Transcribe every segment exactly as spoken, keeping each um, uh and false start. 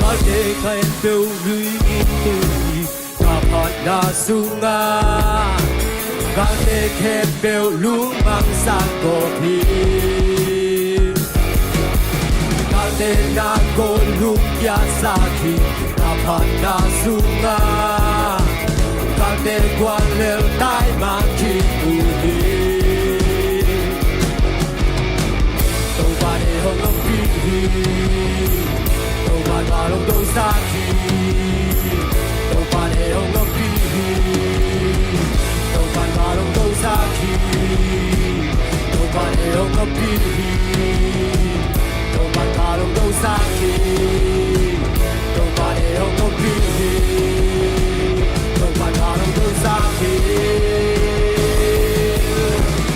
Galte khempeuh lui in tui, ka phatna sungah galte khempeuh lungmang sak gawp hi. Galte na kawl lungkiat sak hi. Ka phatna sungah galte guallel taimang khin uh hi. Topa deih hong ompih hi. Topa ka lungdong sak hi. Topa deih hong ompih hi. Topa ka lungdong sak hi. Topa deih hong ompih hi. Topa ka lungdong sak hi. Topa deih hong ompih hi. Topa ka lungdong sak hi.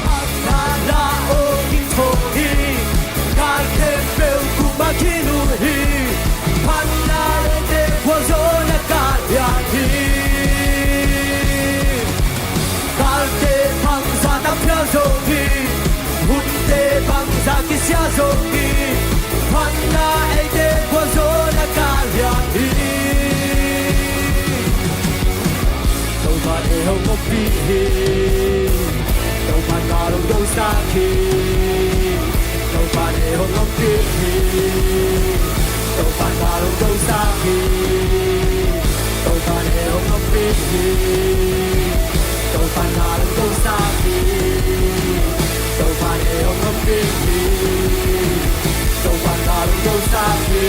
Phatna la aw kinthawn hi. Gal khempeuh kuamah khin uh hi. Phatna eite gualzawhna kal hiam hi. Galte bangzah tam phial zo hi. Hunte bangzah kisia zo hi. Phatna eite gualzawhna kal hiam hi. Topa deih hong ompih hi. Topa ka lungdong sak hi. Topa deih hong ompih hi. Topa ka lungdong sak hi. Topa deih hong ompih hi. Topa ka lungdong sak hi. Topa deih hong ompih hi. Topa ka lungdong sak hi.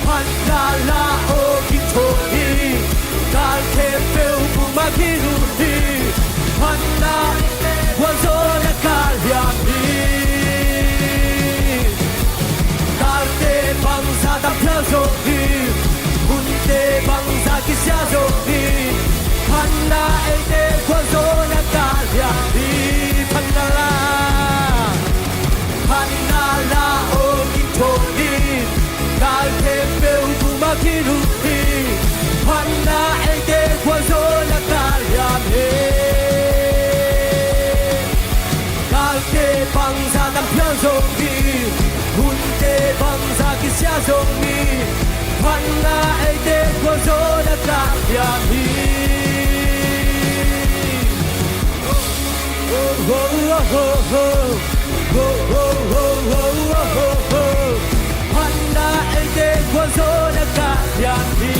Phatna la aw kinthawn hi. Gal khempeuh kuamah khin uh hi. Phatna gualzawhna kal hiam hi. Galte bangzah tam phial zo hi. Hunte bangzah kisia zo hi. Phatna eite gualzawhna kal hiam hi. Phatna la, phatna la aw kinthawn hi. Gal khempeuh kuamah khin uh hi. Phatna eite gualzawhna kal hiam hi. Galte bangzah tam phial zo hi. Hunte bangzah kisia zo hi. Phatna eite gualzawhna kal hiam hi. Phatna eite gualzawhna kal hiam hi.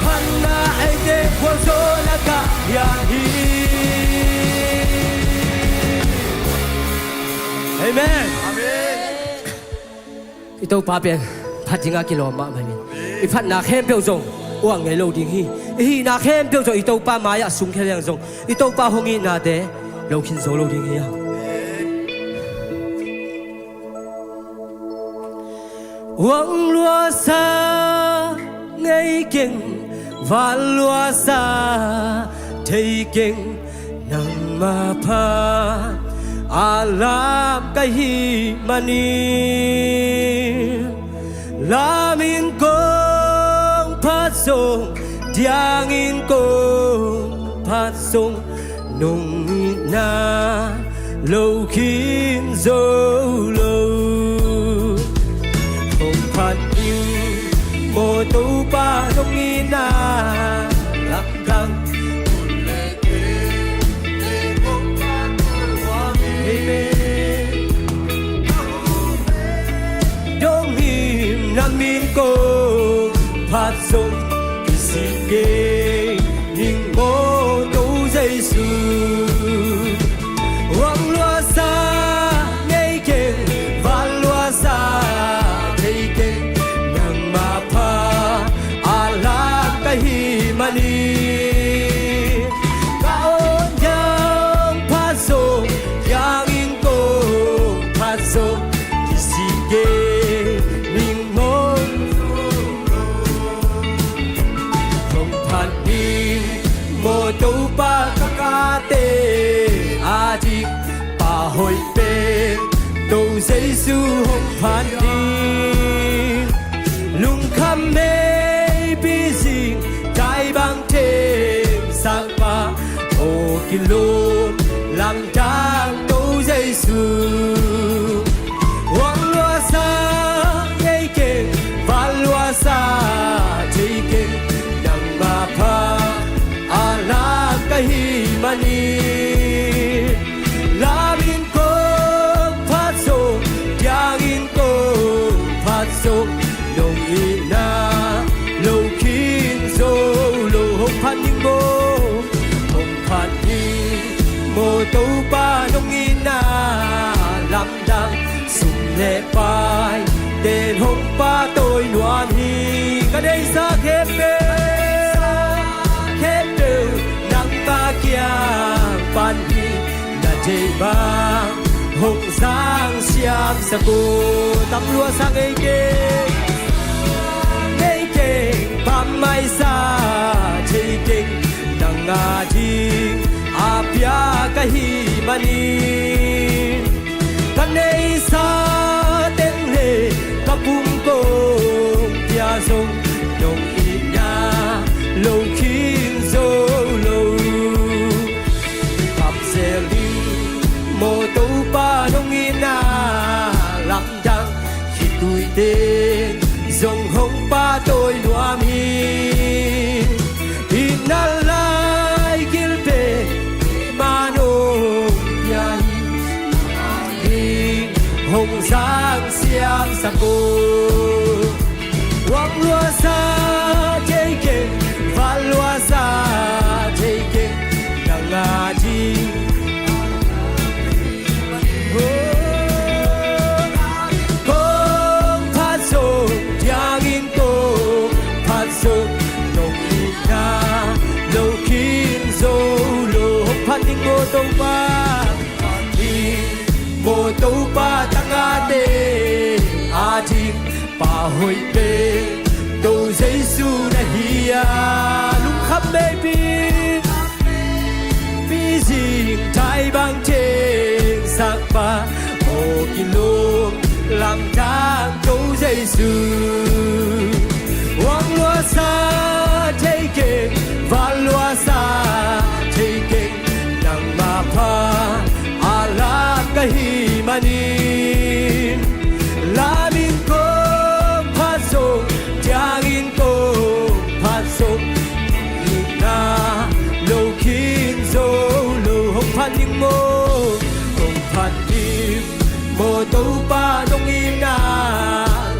Phatna eite gualzawhna kal hiam hi. Amen. Amen. I Topa pen phat dingah kilawm mahmah hi. I phatna khempeuh zong uang ngei lo ding hi. I hihna khempeuh zong i Topa mai-ah sungkhia leng zong i Topa hong itnate lo khin zo lo ding hi. Uang luasa ngei keng, van luasa thei keng, nangma pha a lam ka hih manin, lam in kong phat zong, diang in kong phat zong, nong itna lo khin zo lo. Hong phat ning maw Topa, nong itna lamdang. Amen. Dong him na min kong phat zong, kisik kei ning maw Topa Jesu. Uang luasa ngei keng, van luasa thei keng, nangma pha a lam ka hih manin, ka awn diang phat zong, diang in kong phat zong, kisik kei ning maw. Hong phat ning maw Topa, ka kate a dik pa hoih pen, Topa Jesu hong phat ning. Kilawm lamdang To Jesu, huang luahsa ngei keng, van luahsa thei keng, nangmah pha a lak ka hih manin, lam in kong phat zong, thiang in kong phat zong, nong itna lo khin zo lo. Hong phat ning maw, hong phat ning maw Topa, nong itna lamdang, sum le pai ten hong pahtawi nuam hi. Ka neihsa khempeuh, khempeuh nangmah kiang pan hi. Na deih bang hong zang siamsak o. Tam luahsa ngei keng, ngei keng, pammaihsa thei keng, nang a ding a piak ka hih manin, ka neihsa teng le ka pum kong pia zong, nong itna lo khin zo lo. Pap zel ning maw Topa, nong itna lamdang, khitui ten zong hong pahtawi nuam hi. Itna lai gil pen keimah nong pia hi. Hong zang siamsak o. Huang luahsa thei keng, van luahsa thei keng, nang a ding. Kong phat zong, thiang in kong phat zong, nong itna lo khin zo lo. Hong phat ning maw Topa, hong phat ning maw Topa, tangate a ding pa hoih pen To Jesu na hi a. Lungkham meipi, mizing thai bang thengsak pa, aw kilawm lamdang To Jesu. Huang luahsa thei keng, van luahsa thei keng, nangmah pha a lak ka hih manin, lam in kong phat zong, thiang in kong phat zong, itna lo khin zo lo. Hong phat ning maw, hong phat ning maw Topa, nong itna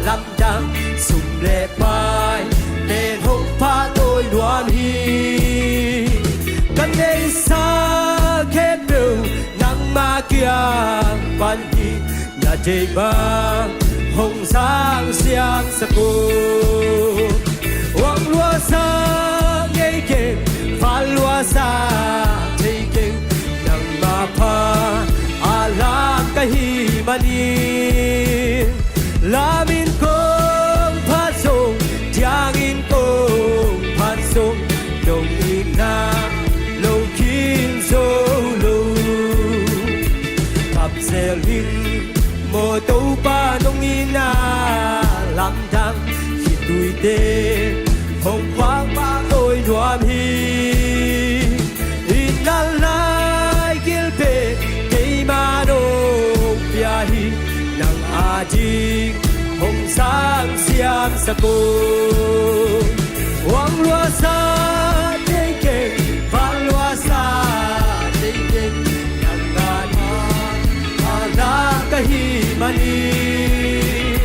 lamdang, sum le pai ten hong pahtawi nuam hi. Ka neihsa khempeuh nangmah kiang pan hi. Na deih bang hong zang siamsak o. Huang luahsa ngei keng, van luahsa thei keng, nangmah pha a lak ka hih manin, lam in kong phat zong, thiang in kong phat zong, nong itna lo khin zo lo. Pap zel ning maw Topa, nong itna lamdang, khitui ten hong pahtawi nuam hi. Itna lai gil pen keimah nong pia hi. Nang a ding hong zang siamsak o. Huang luahsa thei keng, van luahsa thei keng, nang a ding a lak ka hih manin,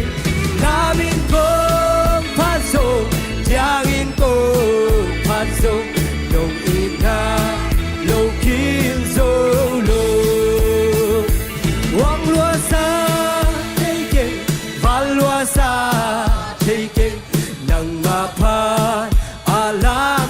lam in kong phat zong, thiang in kong phat zong, nong itna lo khin zo lo. Huang luahsa thei keng, van luahsa thei keng, nangmah pha a lak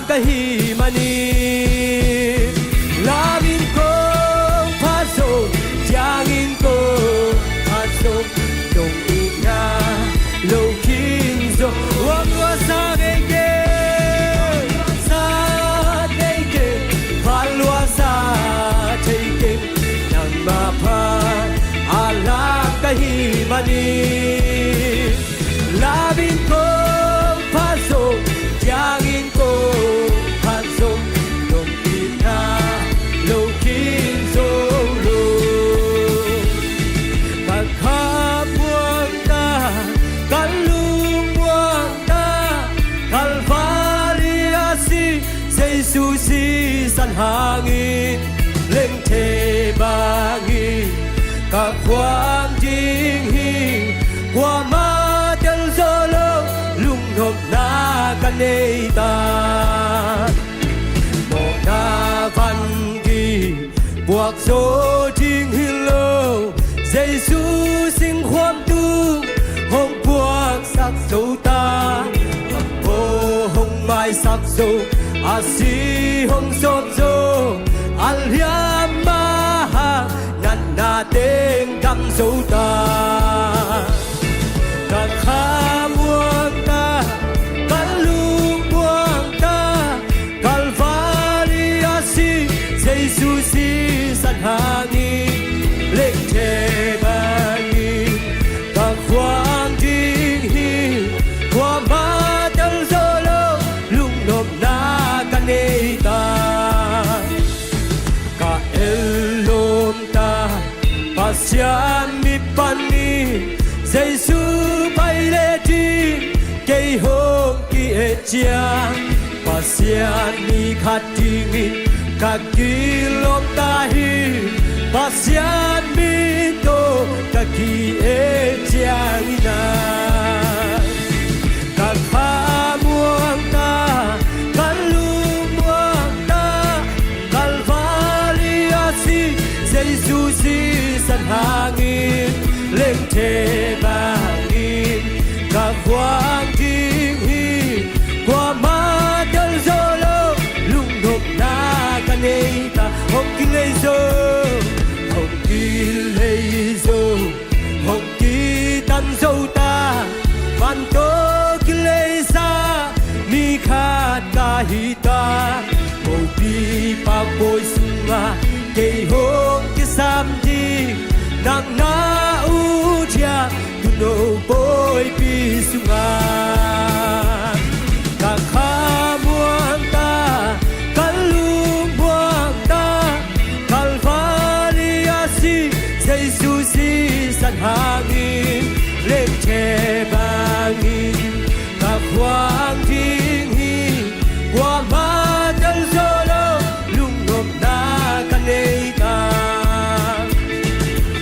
hangin lengthe bangin ka khuang ding hi. Kuamah tel zo lo lungnopna ka nei ta. Mawhna van ding puak zo ding hi lo, Jesu singkhuam tung hong puaksak zo ta. Aw hong maisak zo, a si hong sawp zo, a liam mahang natna teng dam zo ta. Ka kha muang ta, ka lung muang ta, Kalvari a si Jesu sisan hangin lengthe bangin ka khuang ding hi. Kuamah tel zo lo lungnopna ka nei ta. Ka el lawm ta, Pasian mi panin Jesu pai le ding kei hong ki-et ciang, Pasian mi khat dingin ka kilawm ta hi. Pasian mi tawh ka ki-et ciangin ah, ka kha muang ta, ka lung muang ta, Kalvari a si Jesu sisan hangin lengthe bangin ka khuang ding hi. Kuamah tel zo lo lungnopna ka nei ta. Hong kilei zo, hong kilei zo, hong kitan zo ta. Van tawh kileisa mi khat ka hi ta. Mopi pakpawi sungah kei hong kisam ding, nang na ut hiam Tuuno pawipi sungah. Ka kha muang ta, ka lung muang ta, Kalvari a si Jesu sisan hangin lengthe bangin ka khuang ding hi. Kuamah tel zo lo lungnopna ka nei ta.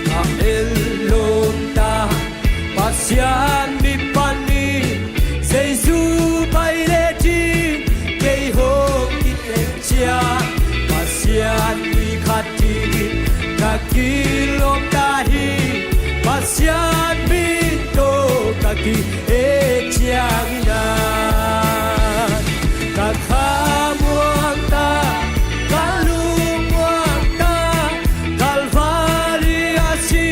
Ka el lawm ta, Pasian mi panin Jesu pai le ding kei hong ki-et ciang, Pasian mi khat dingin ka kilawm ta hi. Pasian mi tawh ka ki-et ciangin ah, ka kha muang ta, ka lung muang ta, Kalvari a si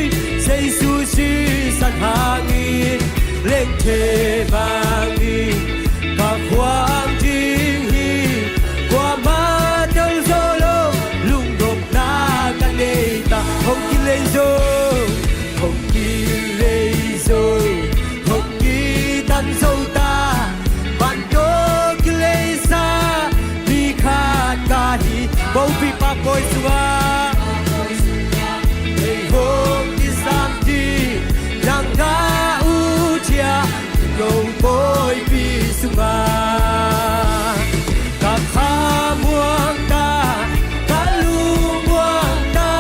Jesu sisan hangin lengthe bangin ka khuang ding hi. Kuamah tel zo lo lungnopna ka nei ta. Hong kilei zo, hong kilei zo, hong kitan zo ta. Van tawh kileisa mi khat ka hi. Mopi pakpawi sungah kei hong kisam ding, nang na ut hiam Tuuno pawipi sungah. Ka kha muang ta, ka lung muang ta,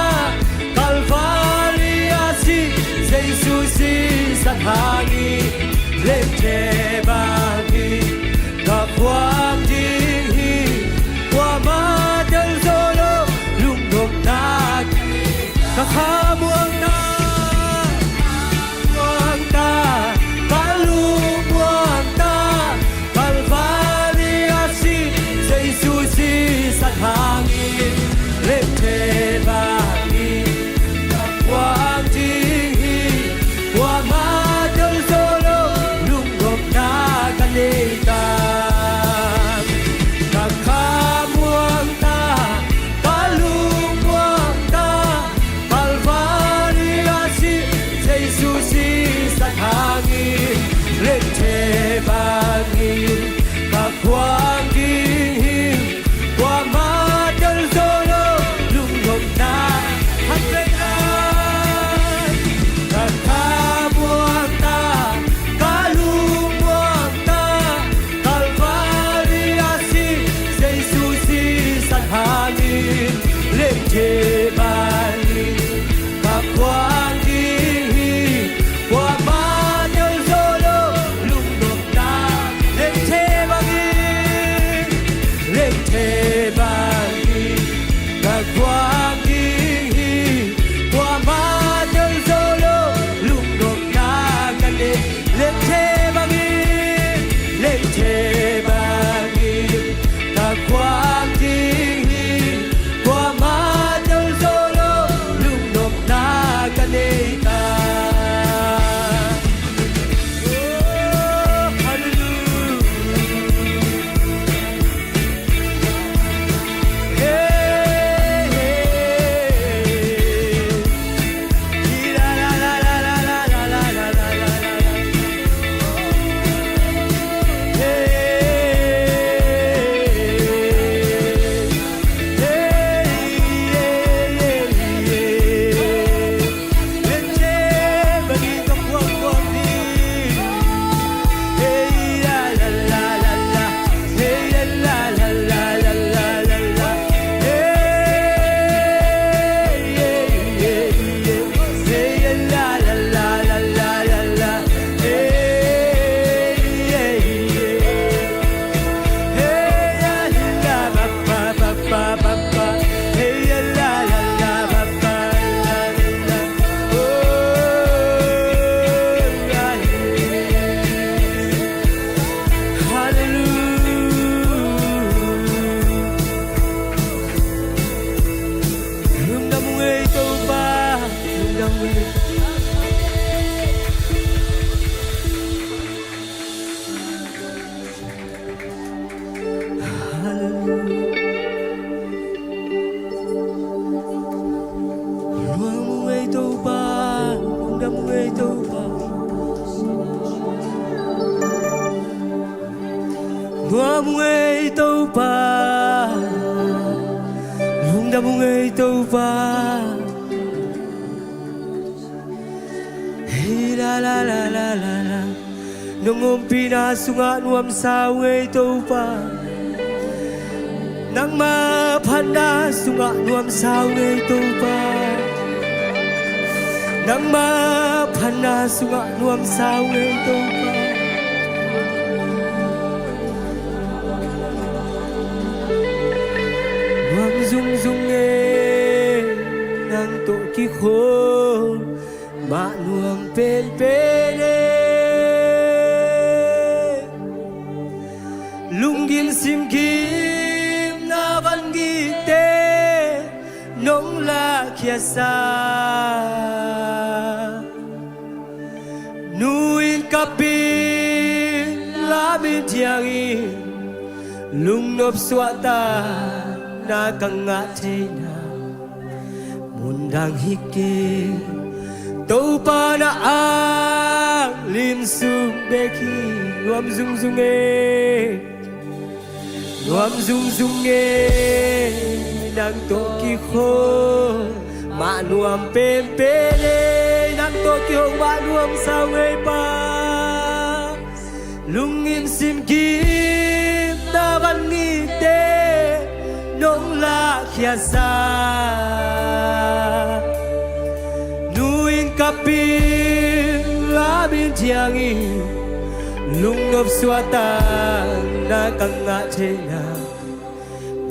Kalvari a si Jesu sisan hangin lengthe bangin ka khuang ding hi. Kuamah tel zo lo lungnopna ka kha muang ta, muang ta, ka lung muang ta, Kalvari a si Jesu sisan hangin lengthe bangin ka khuang ding hi. Kuamah tel zo lo lungnopna Nuam ung ei Topa, lungdam ung ei Topa. Hei la la la la la la. Nong ompihna sungah nuamsa ung ei Topa. Nangma phatna sungah nuamsa ung ei Topa. Nangma phatna sungah nuamsa ung ei Topa. Nuam zungzung e, nang tawh kikhol mah nuam penpen e. Lunggim simgim na van ngite nong lahkhiasa. Nu in kap in, lam in thiang in, lungnop suahtakna ka ngah theihna mundang hi kei. Topa na anglim sung bek hi. Nuam zungzung e, nuam zungzung e, nang tawh kikhol mah nuam penpen e. Nang tawh kikhol mah nuamsa ung ei Pa. Lunggim simgim na van ngite nong lahkhiasa. Nu in kap in, lam in thiang in, lungnop suahtakna ka ngah theihna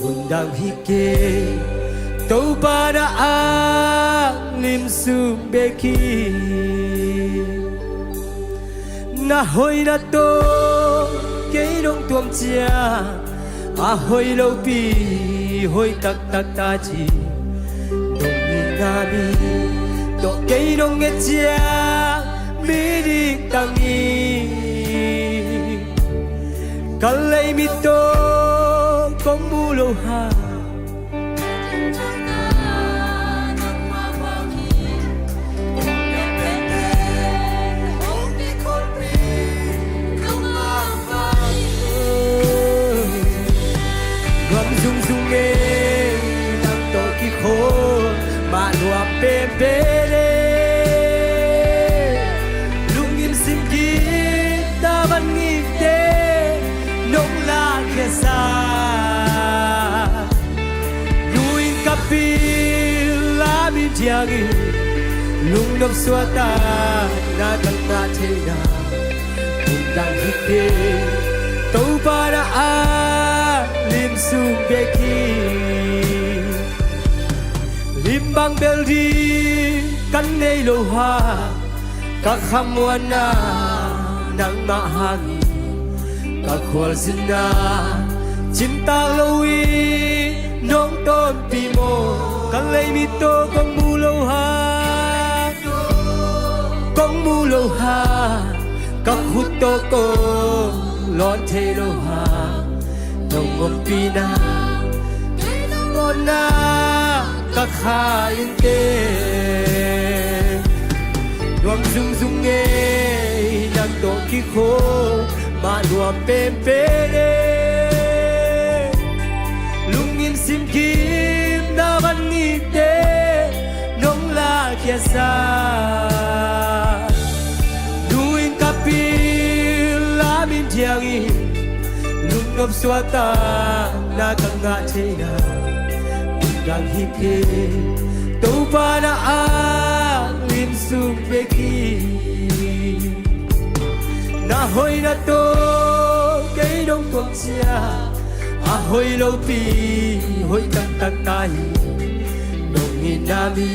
mundang hi kei. Topa na anglim sung bek hi. Na hoihna tawh kei nong tuam ciang, a hoih lopi hoih taktak ta ci. Nong itna mi tawh kei nong nget ciang, mi dik tang hi. Ka lei mit tawh kong mu lo hang, nuam zungzung e, nang tawh kikhol mah nuam penpen e. Lunggim simgim na van ngite nong lahkhiasa. Nu in kap in, lam in thiang in, lungnop suahtakna ka ngah theihna mundang hi kei. Topa na anglim sung bek hi. Lim bang bel ding ka nei lo hang, ka khamuanna nangmah hangin, ka khualzinna cimtak lo in nong tonpih maw. Ka lei mit tawh kong mu lo hang, kong mu lo hang, ka khut tawh kong lawn thei lo hang, nong ompihna, kei nong lawnna ka kha inteh. Nuam zungzung e, nang tawh kikhol mah nuam penpen e. Lunggim simgim na van ngite nong lahkhiasa. Nu in kap in, lam in thiang in, lungnop suahtakna ka ngah theihna mundang hi kei. Topa na anglim sung bek hi. Na hoihna tawh kei nong tuam ciang, a hoih lopi hoih taktak ta hi. Nong itna mi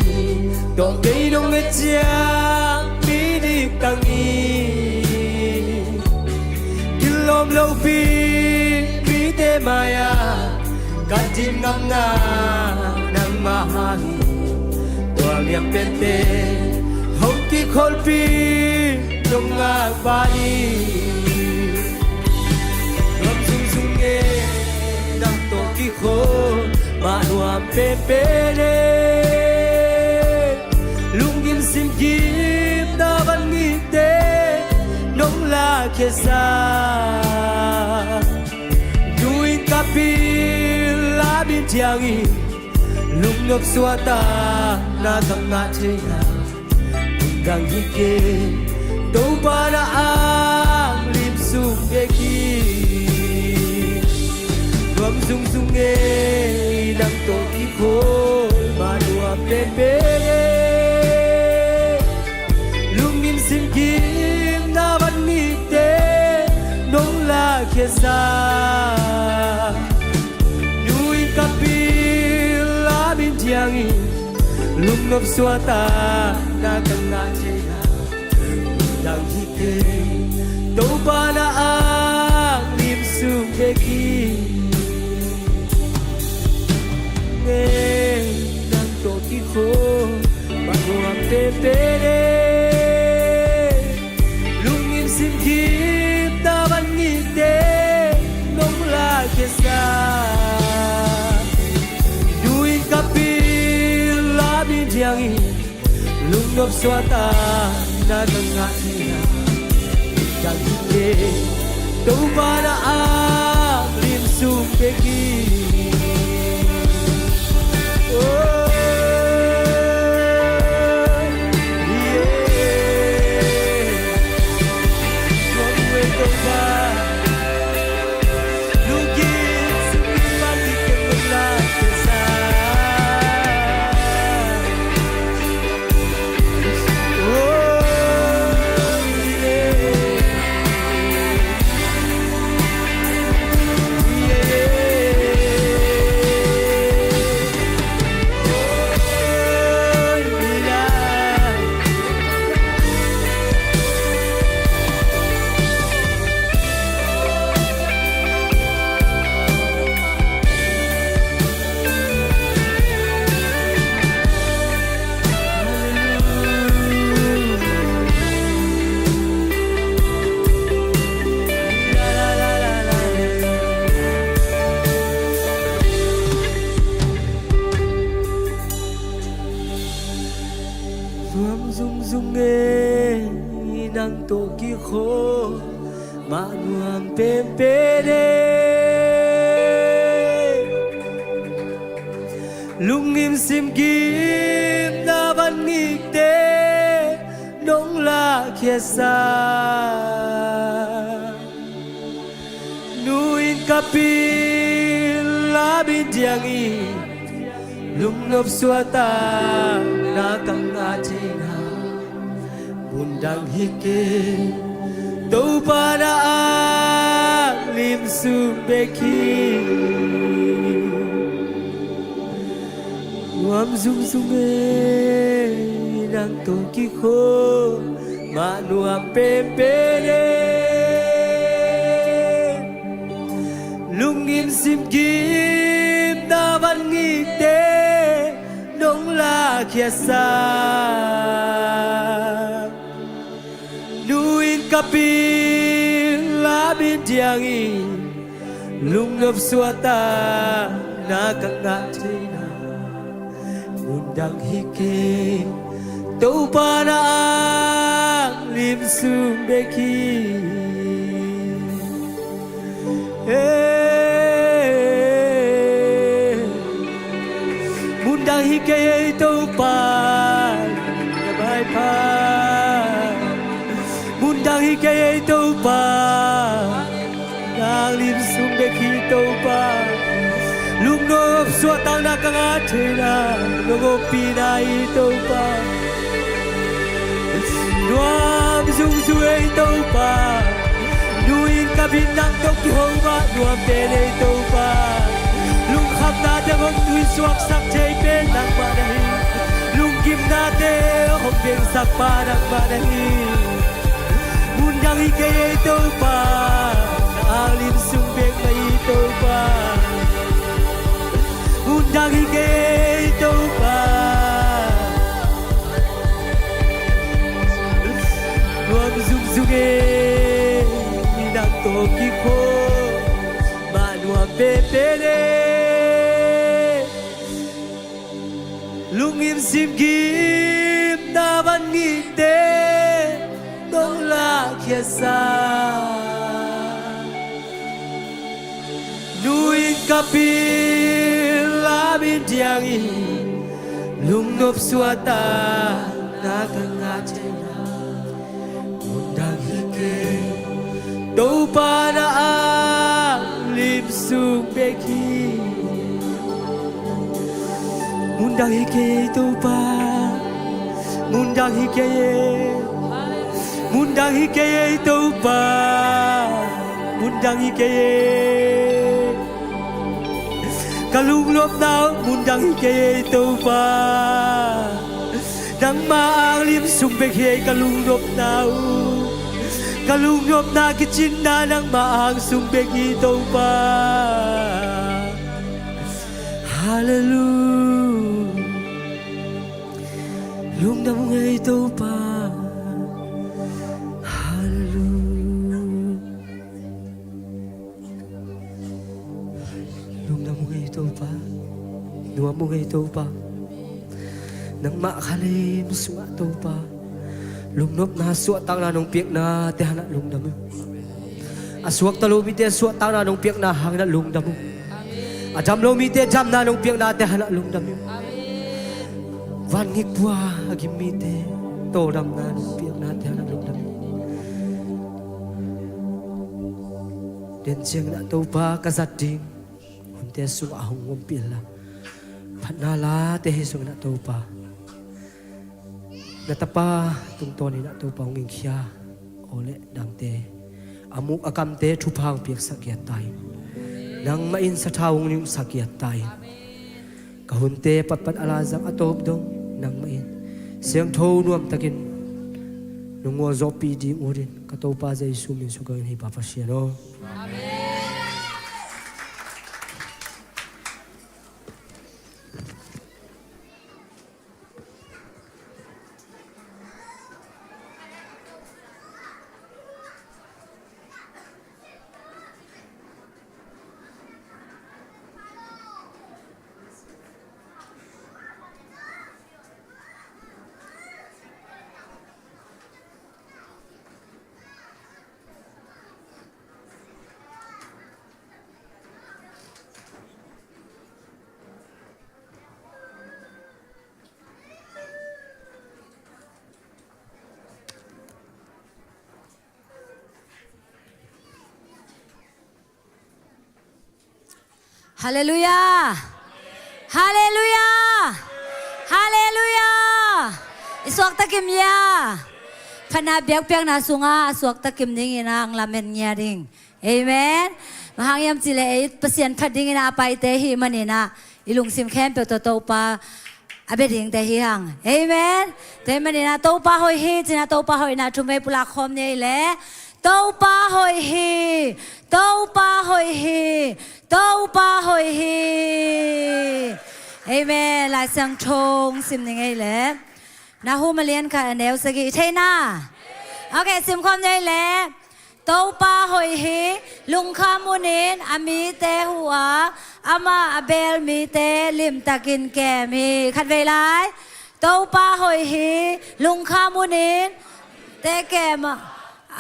tawh kei nong nget ciang, mi dik tang hi. Kilawm lopi mite mai-ah ka din ngamna nangmah hang hi. Tua liang pente hong kikholpih nong ngak bang hi. Nuam zungzung e, nang tawh kikhol mah nuam penpen e. Lunggim simgim na van ngite nong lahkhiasa. Pil a min thiangin lungnop suahtakna ka ngah thei a, dang hi kei, Topa na anglim sung bek hi. Nuam zungzung ei, nang tawh kikhawl mah nuam penpen ei. Lungnim simkimna van ngikte nong lakkhiat sa. Nu-in ka pil a min thiangin lungnop suahtakna ka ngah thei a, dang hi kei, Topa na anglim sung bek hi. Nge nang tawh kikhawl mah nuam penpen ei. Lungnim simkimna van ngikte nong lakkhiat sa. Nu-in ka pil a min thiangin lungnop suahtakna ka ngah thei a, dang hi kei, Topa na anglim sung bek hi. Oh, yeah. Nuam ei Topa. Nuam zungzung ei, nang tawh kikhawl mah nuam penpen ei. Lungnim simkimna van ngikte nong lakkhiat sa. Nu-in ka pil a min thiangin lungnop suahtakna ka ngah thei a, mun dang hi kei, Topa na anglim sung bek hi. Nuam zungzung ei, nang tawh kikhawl mah nuam penpen ei. Lungnim simkimna van ngikte nong lakkhiat sa. Nu-in ka pil a min thiangin lungnop suahtakna ka ngah thei a, mun dang hi kei, Topa na anglim sung bek hi. Hey. Mun dang hi kei ei Topa, na maipha. Mun dang hi kei ei Topa, na anglim sung bek hi Topa. Lungnop suahtakna ka ngah thei a, nong ompihna hi Topa. Nuam zungzung ei Topa. Nu-in ka pil nang tawh kikhawl mah nuam pen ei Topa. Lungkhamnate hong tui suaksak thei pen nangmah na hi. Lunggimnate hong piangsak pa nangmah na hi. Mun dang hi kei ei Topa, na anglim sung bek mah hi Topa. Mun dang hi kei ei Topa. Nuam zungzung ei, nang tawh kikhawl mah nuam penpen ei. Lungnim simkimna van ngikte nong lakkhiat sa. Nu-in Ka pil a min diangin lungnop suahtakna ka ngah thei na. Mundang hi kei Topa, na anglim sung bek hi. Mundang hi kei Topa. Mundang hi kei. Mundang hi kei Topa. Mundang hi kei. Ka lungnopna uh mundang hi kei Topa. Nangma anglim sung bek hi ka lungnopna uh. Ka lungnopna kicinna nangma ang sung bek hi Topa. Halleluia. Lungdam ung ei Topa. Halleluia. Lungdam ung ei Topa. Nuam ung ei Topa. Nangmah khalim sungah Topa, lungnopna suahtakna nong piaknate hanah lungdam ung. A suakta lo mite suahtakna nong piakna hanah lungdam ung. A dam lo mite damna nong piaknate hanah lungdam ung. Van ngikpua a gim mite tawldamna nong piaknate hanah lungdam ung. Den ciangin ah Topa, ka zat ding hunte sungah hong ompih inla, phatna late hi sungin ah Topa, na tapa tungtawnin ah Topa hong ingkhia aw le dangte, a muk a kamte thupha hong piaksak giat ta in. Nangmah in sathau hong nungsak giat ta in. Ka hunte patpat a la zang a tawp dong nangmah in siangtho nuamtakin nong ngualzawhpih ding utin ka Topa Jesu min sung ka ngen hi Pa Pasian aw. Amen. Halleluia. Halleluia. Halleluia. I suakta kim ia. Phatna biakpiakna sungah a suakta kim dingin ah hong lamen ngia ding. Amen. Bang hang hiam cih leh ei Pasian phat dingin ah a paite hi manin ah i lungsim khempeuh tawh Topa a bia dingte hi hang. Amen. Tua hi manin ah Topa hoih hi ci-in ah Topa hoihna thum vei pulak khawm ni ei leh. Topa hoih hi. Topa hoih hi. Topa hoih hi. Amen. Lai Siangtho hong sim ni ei leh. Nahum a lian khat a neu sagih, i thei na? Ok, sim khawm ni ei leh. Topa hoih hi, lungkham hunin a mite huh a, amah a beel mite limtakin kem hi. Khatvei lai. Topa hoih hi, lungkham hunin te kem a,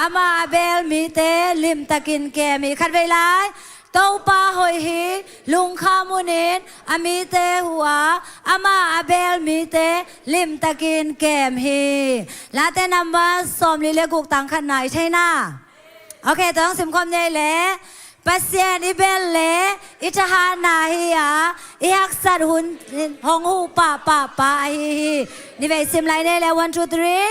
amah a beel mite limtakin kem hi. Khatvei lai. Topa hoih hi, lungkham hunin a mite huh a, amah a beel mite limtakin kem hi. Late number sawmli le guk tang khatna, i thei na? Ok, tua hong sim khawm ni ei leh. Pasian i beel leh i thahatna hi a, i haksat hun hong huh pahpahpa ahi hi. Ni vei sim lai ni ei leh, one, two, three.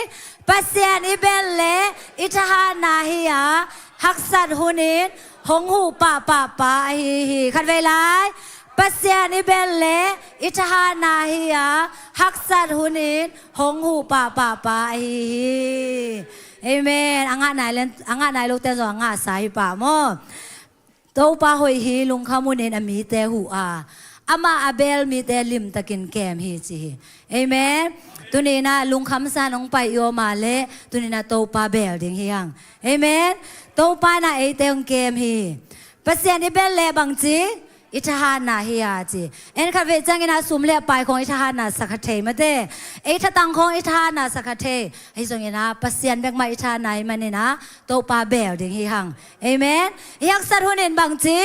Pasian i beel leh i thahatna hi a, haksat hunin hong huh pahpahpa ahi hi. Khatvei lai. Pasian i beel leh i thahatna hi a, haksat hunin hong huh pahpahpa ahi hi. Amen. A ngah nai len, a ngah nai lote zong a ngahsa hi pah maw. Topa hoih hi, lungkham hunin a mite huh a, amah a beel mite limtakin kem hi ci hi. Amen. Tuni-in ah lungkhamsa nong pai i om a leh, tuni-in ah Topa beel ding hi hang. Amen. Topa in ah eite hong kem hi. Pasian i beel leh bangci, i thahatna hi a ci. En khatvei ciangin ah sum le pai khawng i thahatna sa kha thei mate. Ei thatang khawng i thahatna sa kha thei. Ahi zongin ah Pasian bek mah i thahatna hi manin ah Topa beel ding hi hang. Amen. I haksat hunin bangci,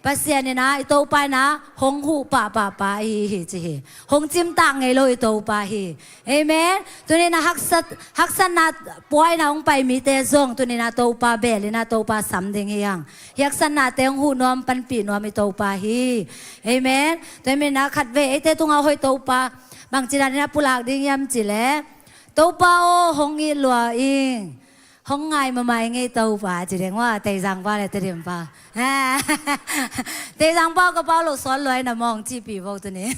Pasian in ah i Topa in ah hong huh pahpah pa ahi hi ci hi. Hong cimtak ngei lo i Topa hi. Amen. Tuni in ah haksat, haksatna puaina hong pai mite zong tuni in ah Topa beel in ah Topa sam ding hi hang. Haksatnate hong huh nuam, panpih nuam i Topa hi. Amen. Tua hi manin ah khatvei eite tungah hoih Topa bangci dan in ah pulak ding hiam cih leh, Topa aw hong it lua ing. Hong ngai mahmah ing ei Topa ci ding maw, Teizang pa le Tedim pa. Teizang pa ka pau lo sawn lua ing na mawng cihpih vo tuni.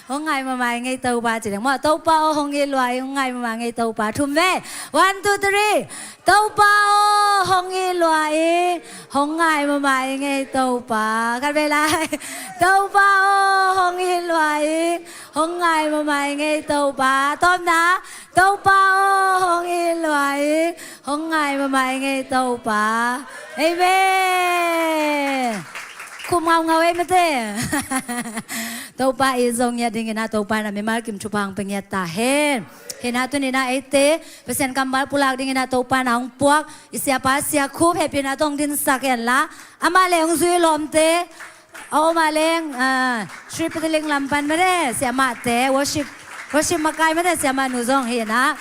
Hong ngai mahmah ing ei Topa ci ding maw, Topa aw hong it lua ing, hong ngai mahmah ing ei Topa. Thum vei. One, two, three. Topa aw hong it lua ing, hong ngai mahmah ing ei Topa. Khatvei lai. Topa aw hong it lua ing, hong ngai mahmah ing ei Topa. Tawpna. Topa aw hong it lua ing, hong ngai mahmah ing ei Topa. Amen. Khum ngaungau ei mate. Topa it zong ngiat ding in ah Topa in ah mimal kim thupha hong pia ngiat ta hen. Hi in ah tuni in ah eite Pasian kammal pulak ding in ah Topa in ah hong puak i siapa Sia Khup hehpihna tawh hong dinsak hen la, amah le hong zui lawmte a om a leng, ah, Sri Petaling lam pan mate, siamahte, worship, worship makai mate, siamah nu zong hi in ah.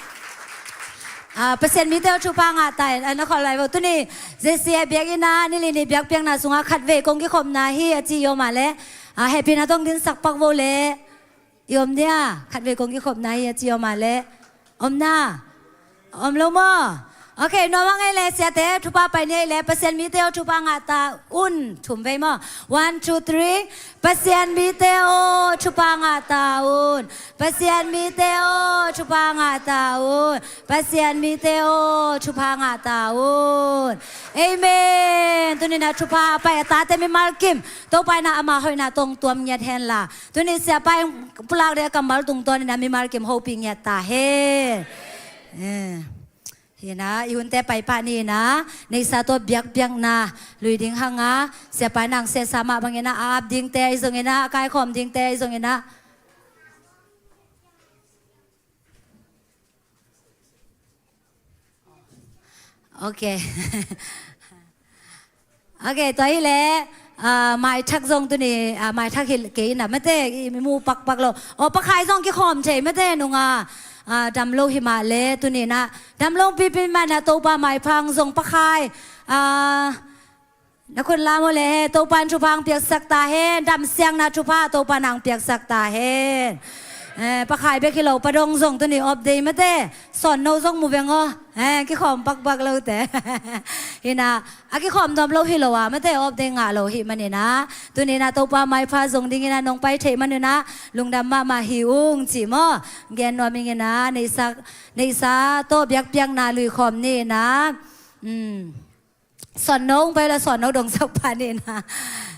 Ah, Pasian mite aw thupha ngah ta hen, ah, na khol lai vo. Tuni, J C A biakinn ah, ni li ni biakpiakna sungah khatvei kong kikhopna hi a ci i om a leh, ah, hehpihna tawh hong dinsak pak vo leh. I om dia, khatvei kong kikhopna hi a ci i om a leh. Om na. Om lo maw? Ok, nuam a ngei leh siate, thupha pai ni ei leh, Pasian mite aw thupha ngah ta un, thum vei maw? One, two, three. Pasian mite aw thupha ngah ta un. Pasian mite aw thupha ngah ta un. Pasian mite aw thupha ngah ta un. Amen. Tuni in ah thupha a pai a tate mimal kim, Topa in ah ama hoihna tawh hong tuam ngiat hen la. Tuni siapa in pulak ding a kammal tungtawn in ah mimal kim hopih ngiat ta hen. Eh. Hi in ah, i hunte paipah ni in ah, neihsa tawh biakpiakna lui ding hang a, siapa in ah hong sehsa mah bang in ah, a ap dingte ahi zong in ah, a kaikhawm dingte ahi zong in ah. Ok. Ok, tua hi leh, ah, maithak zong tuni, ah, maithak hi kei in ah mate, i mu pakpak lo. Aw, pakhai zong kikhawm thei mate nung ah, ah, dam lo hi mah leh tuni in ah, dam lo pipi mah in ah Topa maipha hang zong pakhai, ah, na khut lam uh leh, Topa in thupha hong piaksak ta hen, damsiangna thupha Topa in hong piaksak ta hen. Eh, pakhai bek hi lo, padong zong tuni off day mate, sawnno zong mu veng aw. Eh, kikhawm pakpak lote. Hi in ah, a kikhawm nuam lo hi lo a, mate off day ngah lo hi manin ah. Tuni in ah Topa maipha zong ding in ah nong pai theih manin ah, lungdam mahmah hi ung ci maw. Gen nuam ing in ah, neihsa, neihsa tawh biakpiakna lui khawm ni in ah. Hmm. Sawnno hong pai la, sawnno dongsak pah ni in ah.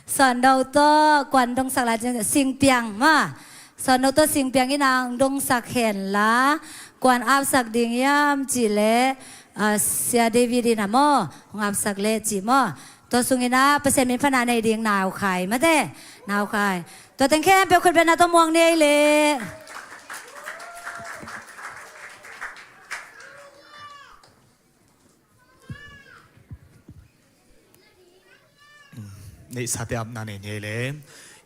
Sawnno tawh kuan dongsak la, Singpiang maw. Sawnno tawh Singpiang in ah hong dongsak hen la, kuan apsak ding hiam cih leh, ah, Sia David in ah maw, hong apsak leh cih maw. Tua sung in ah Pasian min phatna nei ding Nau Khai mate, Nau Khai. Tua teng khempeuh khut bengna tawh muang ni ei leh. Neihsate apna nei ni ei leh.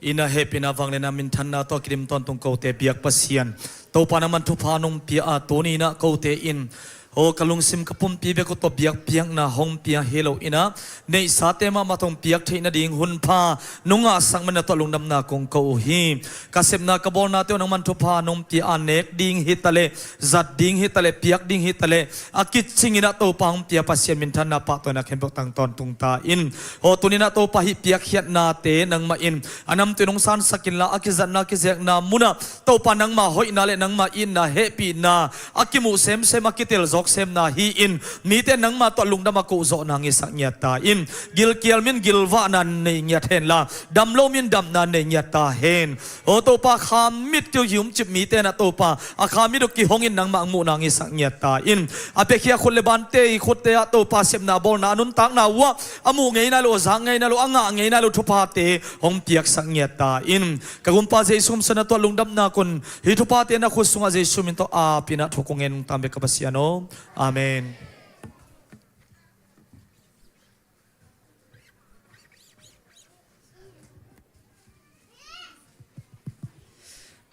In ah hehpihna vangliatna minthanna tawh kidim tawntung kote biak Pasian, Topa nangman thupha nong pia a, tuni in ah kote in, aw, ka lungsim ka pumpi bek uh tawh biakpiakna hong pia hi lo in ah, neihsate mahmah tawh hong piak theih nading hun pha nong ngahsak manin ah tua lungdamna kong ko uh hi. Ka sepna ka bawlnate uh nangman thupha nong pia a, nek ding hi ta leh, zat ding hi ta leh, piak ding hi ta leh, a kicing in ah Topa hong pia Pasian minthanna pahtawina khempeuh tang tawntung ta in. Aw, tuni in ah Topa hih piakkhiatnate nangmah in a namtui nong sansak in la, a kizatna kizekna mun ah Topa nangma hoihna leh nangma itna, hehpihna a kimuh semsem, a kitel zawk semna hi in, mite nangma tawh lungdam a kohzawhna ngisak ngiat ta in. Gilkial min gilvahna nei ngiat hen la, dam lo min damna nei ngiat ta hen. Aw Topa, kha mit kiu hi umcip mite in ah Topa, a kha mit uh kihong in nangmah hong muhna ngisak ngiat ta in. A piakhia khut le bante i khutte ah Topa, sepna bawlna a nuntakna uh ah a muh ngei nai lo, a zak ngei nai lo, a ngah ngei nai lo thuphate hong piaksak ngiat ta in. Ka Gumpa Jesu min suang in ah tua lungdamna kong, hih thuphate na khut sungah Jesu min tawh ap in ah thu kong ngen, nungta bek ka Pasian aw. Amen.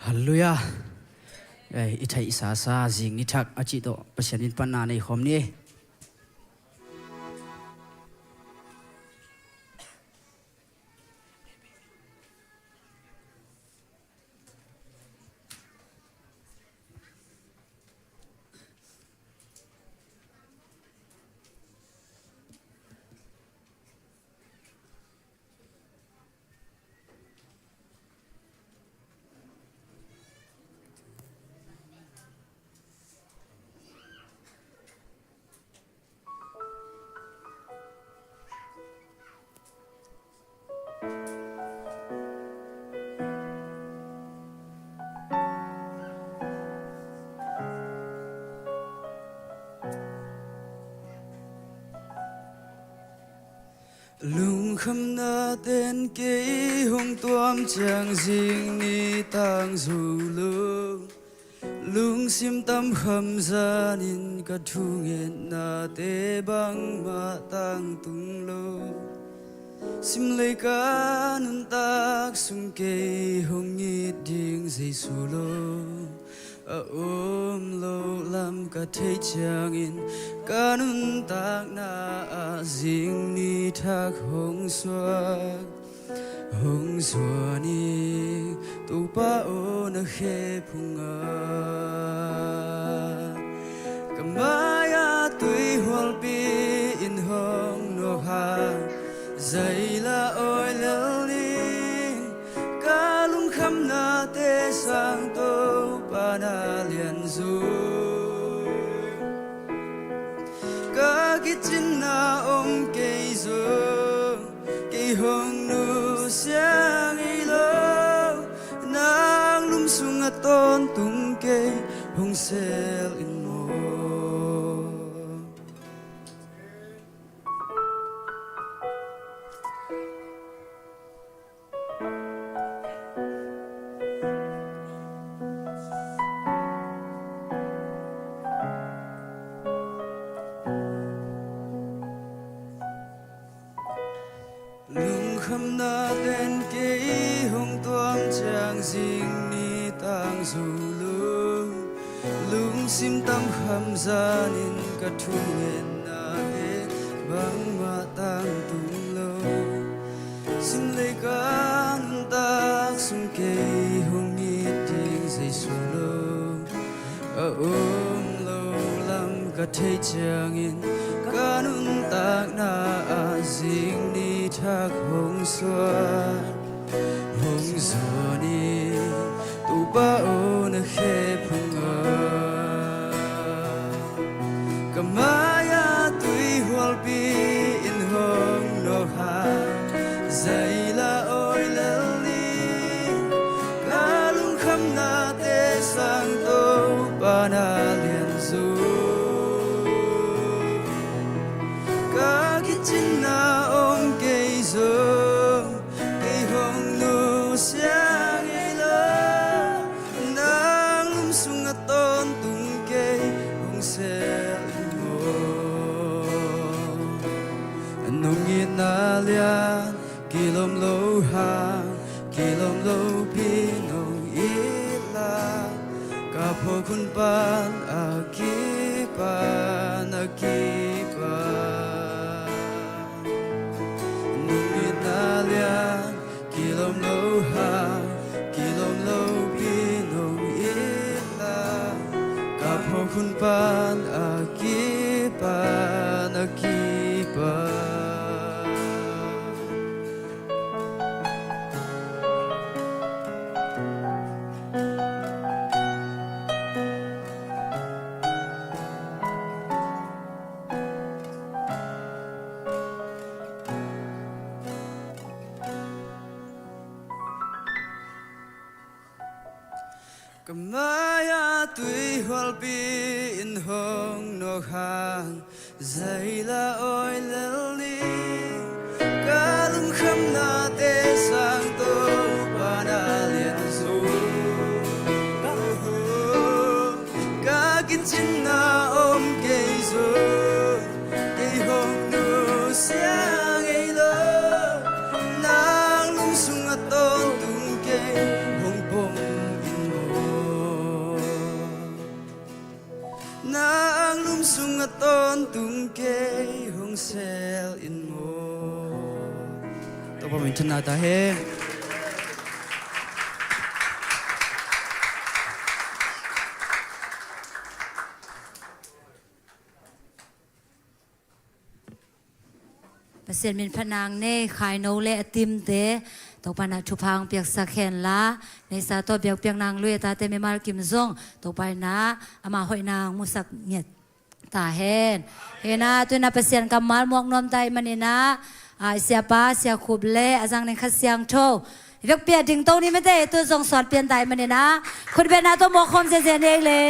Halleluiah. Eh, i theihsa sa zing ni thak a cih tawh Pasian in panna nei khawm ni. Lungkhamna ten kei hong tuam ciang zing ni tang zo lo. Lungsim tam kham zanin ka thungetnate bangmah tangtung lo. Simlei ka nuntak sung kei hong it ding Jesu lo. A om lo lam ka theih ciangin ka nuntakna ah zing ni thak hong suak. Hong zuan hi Topa aw na khe phungah. Ka mai-ah tuihualpi in hong nawk hang, zaila awi lel ning. Ka lungkhamnate sang Topa na lianzu. Ka kicinna om kei zong kei hong nusia ngei lo. Nang lum sungah tawntung kei hong sel in maw. Lungkhamna ten kei hong tuam ciang zing ni tang zo lo. Lungsim tam kham zanin ka thungetnate bangmah tangtung lo. Simlei ka nuntak sung kei hong it ding Jesu lo. A om lo lam ka theih ciangin ka nuntakna ah zing ni thak hong suak. Hong zuan hi Topa aw na khe phungah. Ka mai-ah tuihualpi in hong nawk hang, zaila awi lel ning. Ka lungkhamnate sang Topa na lianzu. Ka kicinna om kei zong kei hong nusia ngei lo. Nang lum sungah tawntung kei hong sel in maw. Nong itna lian kilawm lo hang, kilawm lopi nong it la. Ka phawk hun pan a kipan, a kipan. Nong itna lian kilawm lo hang, kilawm lopi nong it la. Ka phawk hun pan a kipan, a kipan. Ka mai-ah tuihualpi in hong nawk hang, zaila awi lel ning. Ka lungkhamnate sang Topa na lianzu. Ka kicinna om kei zong kei hong nusia ngei lo. Nang lum sungah tawntung kei hong pom in maw. In mu. Topa minthanna ta hen. Pasian min phatna nei khaino le a timte Topa na thupha piaksak hen la, neisa tawh biakpiakna lui a tate mimal kim zong Topa na ama hoihna musak ngiat ta hen. Hena tuna Pasian kammal muak nuam ta i manina, a siapa, sia khup le a zang ning khat siangtho i vekpi a ding to ni mete tu zong suat pian ta i manina, khutbetna tawh muak khawm zeze nei le.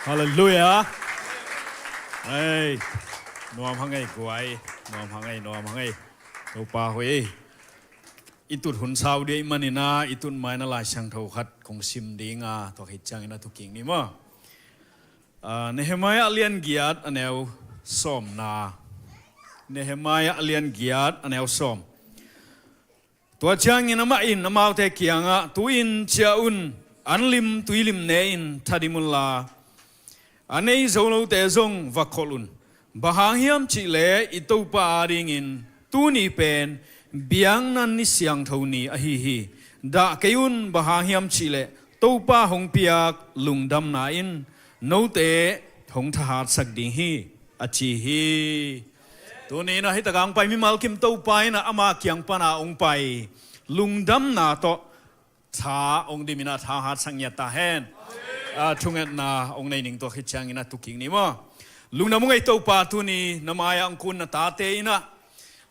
Halleluia. Ei, nuam hang ei guai, nuam hang ei, nuam hang ei. Topa hui. I tut hun sau dia i manina, i tut maina Lai Siangtho khat kong sim dinga, tua khit ciangina tu king ni maw. Ah, Nehemiah lian giat a neu sawmna. Nehemiah lian giat a neu sawm. Tua ciangin amah in amaute kiangah, tu-in ciah un, an lim tuilim ne-in thadim unla, a nei zo lote zong va kholh un. Bang hang hiam cihleh i Topa adingin tuni pen biakna ni siangtho ni ahi hi. Dah kei un, bang hang hiam cihleh Topa hong piak lungdamna in note hong thahatsak ding hi, a ci hi. Tuni in ah hih takah hong pai mimal kim Topa in ah ama kiang pana hong pai lungdamna tawh tha hong dim in ah thahatsak ngiat ta hen. Ah, thungetna hong nei ning tua khit ciangin ah tu king ni maw. Lungdam hang ei Topa, tuni na mai-ah hong kun na tate in ah,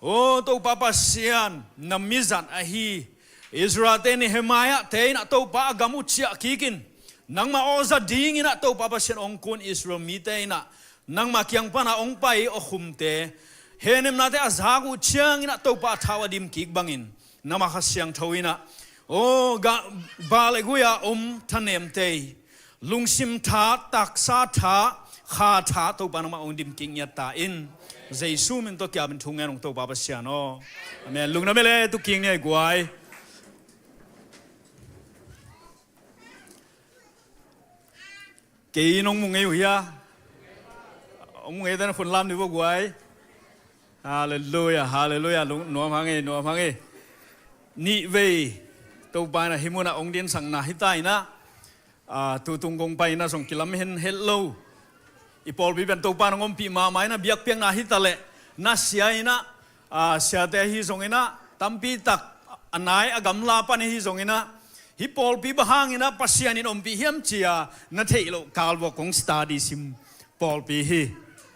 aw Topa Pasian, na mizat ahi Israel-te Nehemiah-te in ah Topa a gam uh ciah kikin nangmah aw za dingin ah Topa Pasian hong kun Israel mite in ah nangmah kiang pana hong pai aw khumte, henemnate a zak uh ciangin ah Topa a thau a dim kik bangin, nangmah Kha Siangtho in ah, aw ga, ba le gui-a om thanemte, lungsim tha, taksa tha, kha tha Topa nangmah hong dim kik ngiat ta in. Jesu min tawh kiapin thu ngen ung Topa Pasian aw. Amen. Lungdam ei le tu king ni ei guai. Kei nong mu ngei uh hia? Hong mu ngei te na khun lam ni vo guai. Halleluia, halleluia. Lung, nuam hang ei, nuam hang ei. Nih vei Topa in ah hih munah hong dinsakna hi ta in ah, ah, tutung kong pai in ah zong kilam hen het lo. I pawlpi pen Topa in hong ompih mahmah in ah biakpiakna hi ta leh, na sia in ah, ah, siate ahi zongin ah, tampi tak a nai a gamla pan ahi zongin ah, hih pawlpi bang hangin ah Pasian in ompih hiam ci-a na theih loh kal vuah kong study sim pawlpi hi.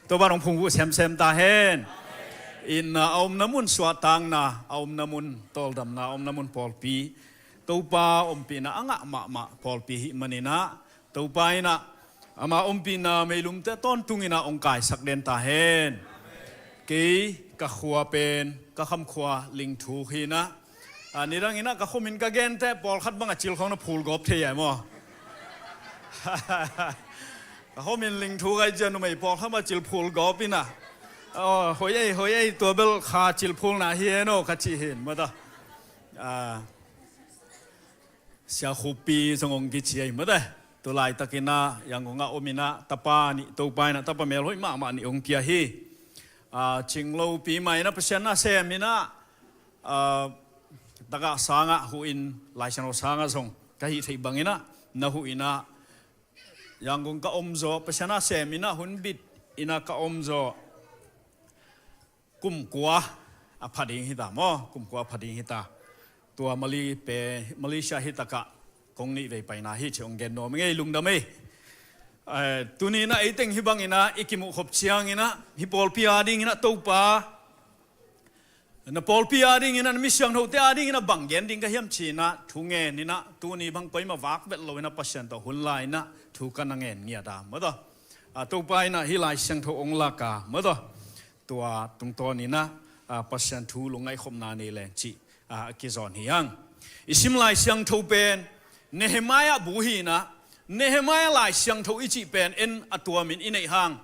Topa in hong phungvuh semsem ta hen. Itna a omna mun, suahtakna a omna mun, tawldamna a omna mun pawlpi, Topa ompihna a ngah mahmah pawlpi hih manin ah, Topa in ah ama ompihna meilumte tawntung in ah hong kaisak den ta hen. Kei ka khua pen ka khamkhua Lingthuk hi in ah, a, nidang in ah ka khuamin ka gen teh pawlkhat bang a cil khawng na phul gawp thei a maw? Ka khuamin Lingthuk ai cia numei pawlkhat bang a cil phul gawp in ah, aw, hoi ei, hoi ei, tua bel kha cil phulna hi e no ka ci hi in maw ta. A, Sia Khup Pi zong hong kici ei maw ta. Tu laitakin ah Yangon ah om in ah tapa nih, Topa in ah tapa melhoih mahmah nih hong pia hi. A, Cing Lo Pi mah in ah Pasian na sem in ah, a, tagah sangah huh in, Lai Siangtho sangah zong ka hih theih bangin ah na huh in ah, Yangon ka om zaw, Pasian na sem in ah hun bit in ah ka om zaw. Kum kua a pha ding hi ta maw, kum kua a pha ding hi ta. Tua Mali pen, Malaysia hi takah kong nih vei paina hi ci hong gen nuam ing ei, lungdam ei. Eh, tuni in ah ei teng hih bangin ah i kimuh khop ciangin ah hih pawlpi adingin ah Topa, na pawlpi adingin ah, na mi siangthote adingin ah bang gen ding ka hiam ci in ah thu ngen in ah, tuni bang koimah vak vet lo in ah Pasian tawh hun la in ah thu ka na ngen ngiat a maw ta. A, Topa in ah hih Lai Siangtho hong lak a maw ta. Tua tungtawn in ah, a, Pasian thu lungngaihkhopna nei leng cih, a, a kizawn hi hang. I sim Lai Siangtho pen Nehemiah bu hi in ah, Nehemiah Lai Siangtho i cih pen en a tuamin i neih hang,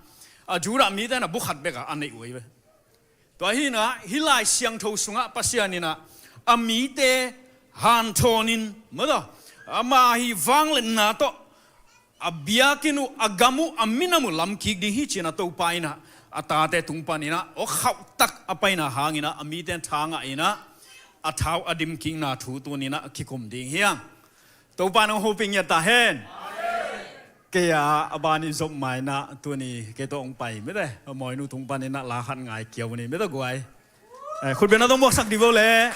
a, Judah mite in ah bu khat bek a a neih uh hi ve. Tua hi in ah hih Lai Siangtho sungah Pasian in ah a mite hanthawnin maw ta, ama hih vangliatna tawh a biakinn uh, a gam uh, a minam uh lamkik ding hi ci-in ah Topa in ah a tate tung panin ah awkhauh tak a paina hangin ah a mite in thangah in ah a thau a dimkikna thu tuni-in ah kikum ding hi hang. Topa in hong hopih ngiat ta hen. Kei a, a ban i zop ma-in ah tuni kei tawh hong pai mite a mawinu tung panin ah la khat ngai kiau ni mite guai. Eh, khutbetna tawh muaksak dih vo le.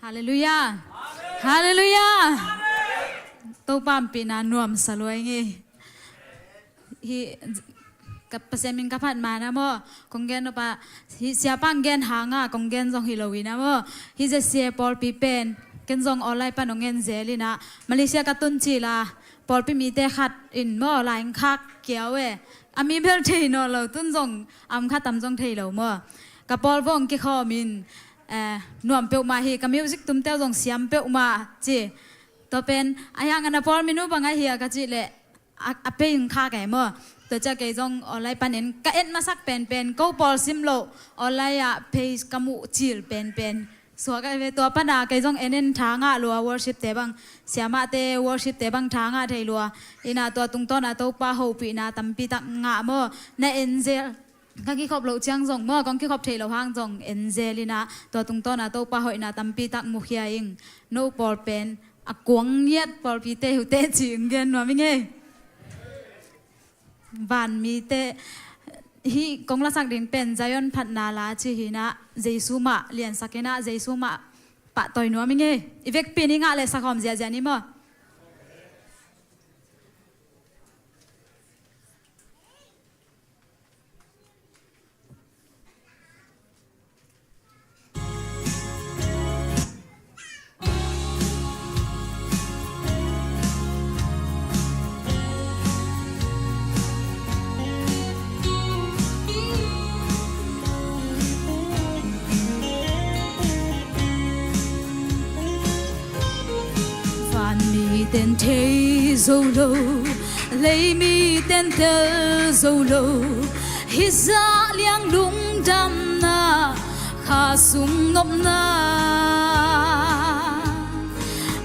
Halleluiah. Halleluiah. Topa ompihna nuamsa lua ing ei. Hih ka Pasian min ka phat ma-in ah maw, kong gen nop a, hih siapa hong gen hangah kong gen zong hi lo-in ah maw, hih Z C A pawlpi pen ken zong online pan hong en zel-in ah, Malaysia ka tun cil a pawlpi mite khat in maw, la hong khak kiau e. A mi bel thei nawn lo, tun zong a om kha tam zong thei lo maw. Ka pawl bang kikhawm in, eh, nuam peuhmah hi, ka music tumte uh zong siam peuhmah ci. Tua pen a hiang a, na pawl min uh bang ahi hiam ka cih leh, a, a page hong khak e maw. Tua ciang kei zong online pan en, ka et masak penpen, ko pawl sim loh online ah page ka muh cil penpen suak ahi ve. Tua pan a kei zong en en thangah lua, worship-te bang, siamahte worship-te bang thangah thei lua. In ah tua tungtawn ah Topa hopihna tampi tak ngah maw. Na en zel, ka kikhop loh ciang zong maw, kong kikhop theih loh hang zong en zel-in ah, tua tungtawn ah Topa hoihna tampi tak mukhia ing. No pawl pen a kuang ngiat pawlpite uh teh ci-in gen nuam ing ei. Vanmite, hih kong lasak ding pen Zion phatna la ci hi-in ah, Jesu mah liansak in ah, Jesu mah pahtawi nuam ing ei. I vekpi-in i ngah leh sakhawm ziahziah ni maw. Vanmite'n thei zo lo, leimite'n tel zo lo, hih zah liang lungdamna, kha sung nopna,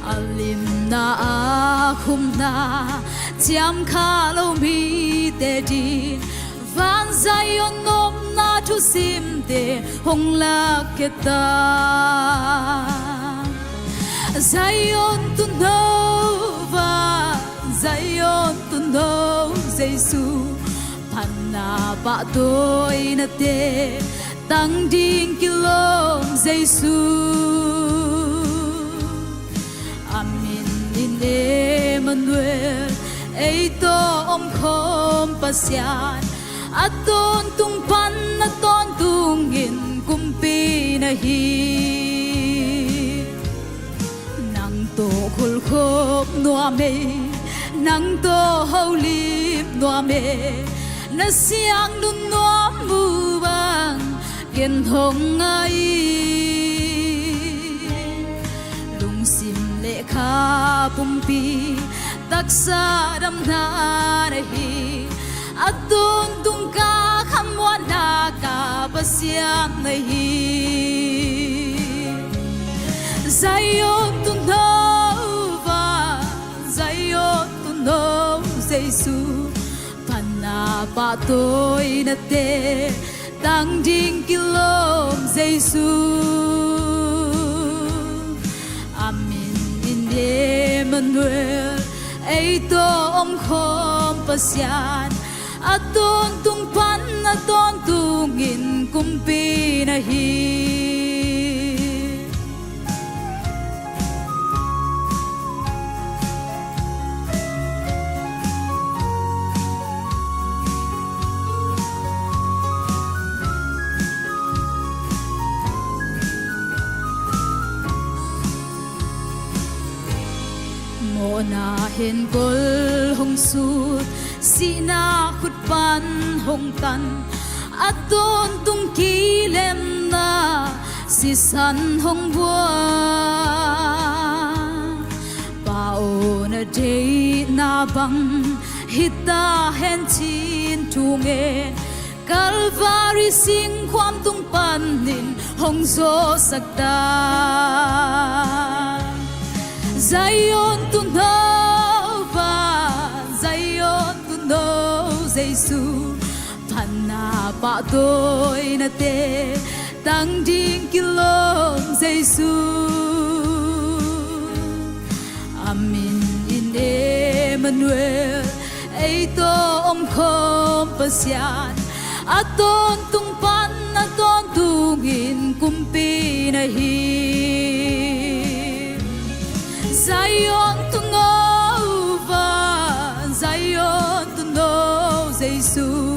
a limna a khumna ciam kha lo mite ding, van Zion nopna thusimte hong lak kei ta. Zion tuuno, van Zion tuuno, Jesu phatna pahtawinate tang ding kilawm Jesu. A min in Emmanuel, ei tawh omkhawm Pasian, a tawntung pan a tawntungin kumpi na hi. Nang tawh khulkhop nuam ei, nang tawh holim nuam ei, na siangtho nuam uh bang ken hong ngai. Lungsim le kha pumpi taksa damna na hi, a tawntung ka khamuanna ka Pasian na hi. Zion tuuno, van Zion tuuno, Jesu phatna pahtawinate tang ding kilawm Jesu. A min in Emmanuel, ei tawh omkhawm Pasian, a tawntung pan a tawntungin kumpi na hi. Mawhna hen gol hong sut, sihna khut pan hong tan, a tawntung kilemna sisan hong buak. Pau Aw na deihna bang hi ta hen, cin thu ngen, Kalvari singkhuam tung panin hong zawhsak ta. Zion tuuno va, Zion tuuno Jesu, phatna pahtawinate tang ding kilawm Jesu. A min in Emmanuel, ei tawh om khawm Pasian, a tawntung pan a tawntungin kumpi na hi. Zion tuuno va, Zion tuuno Jesu,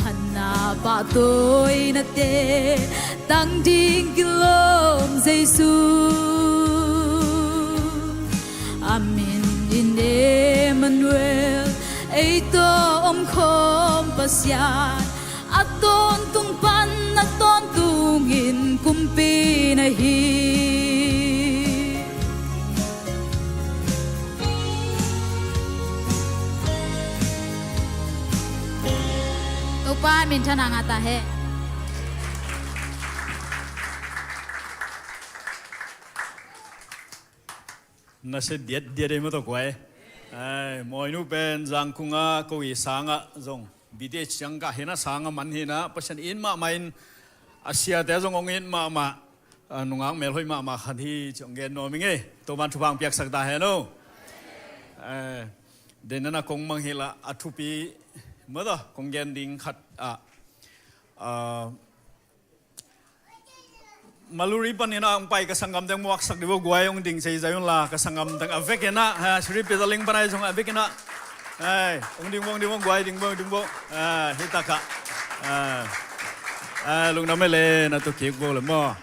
phatna pahtawinate tang ding kilawm Jesu. A min in Emmanuel, ei tawh om khawm Pasian, a tawntung pan a tawntungin kumpi na hi. Topa minthanna ngah ta hen. Na sia diatdiat ei maw, tua guai. Ai, mawinu pen Zangkung ah ko i sangah zong B T H ciang kah hi-in ah, sangah man hi-in ah, Pasian it mahmah in, a siate zong hong it mahmah, a nungak melhoih mahmah khat hi ci hong gen nuam ing ei. Topa'n thupha hong piaksak ta hen aw. Ai, den na kong mang hi la, a thupi maw, tua kong gen ding khat ah, a, Maluri panin ah hong pai ka sanggamte hong muaksak dih vo guai, hong ding zeizai un la, ka sanggamte a vekin ah, ha, Sri Peter Ling pan ahi zong a vekin ah. Ai, hong ding vo, hong ding vo guai, ding vo, ding vo. Ah, hi takah. Ah, ah, lungdam ei le, na tu kik vo le maw.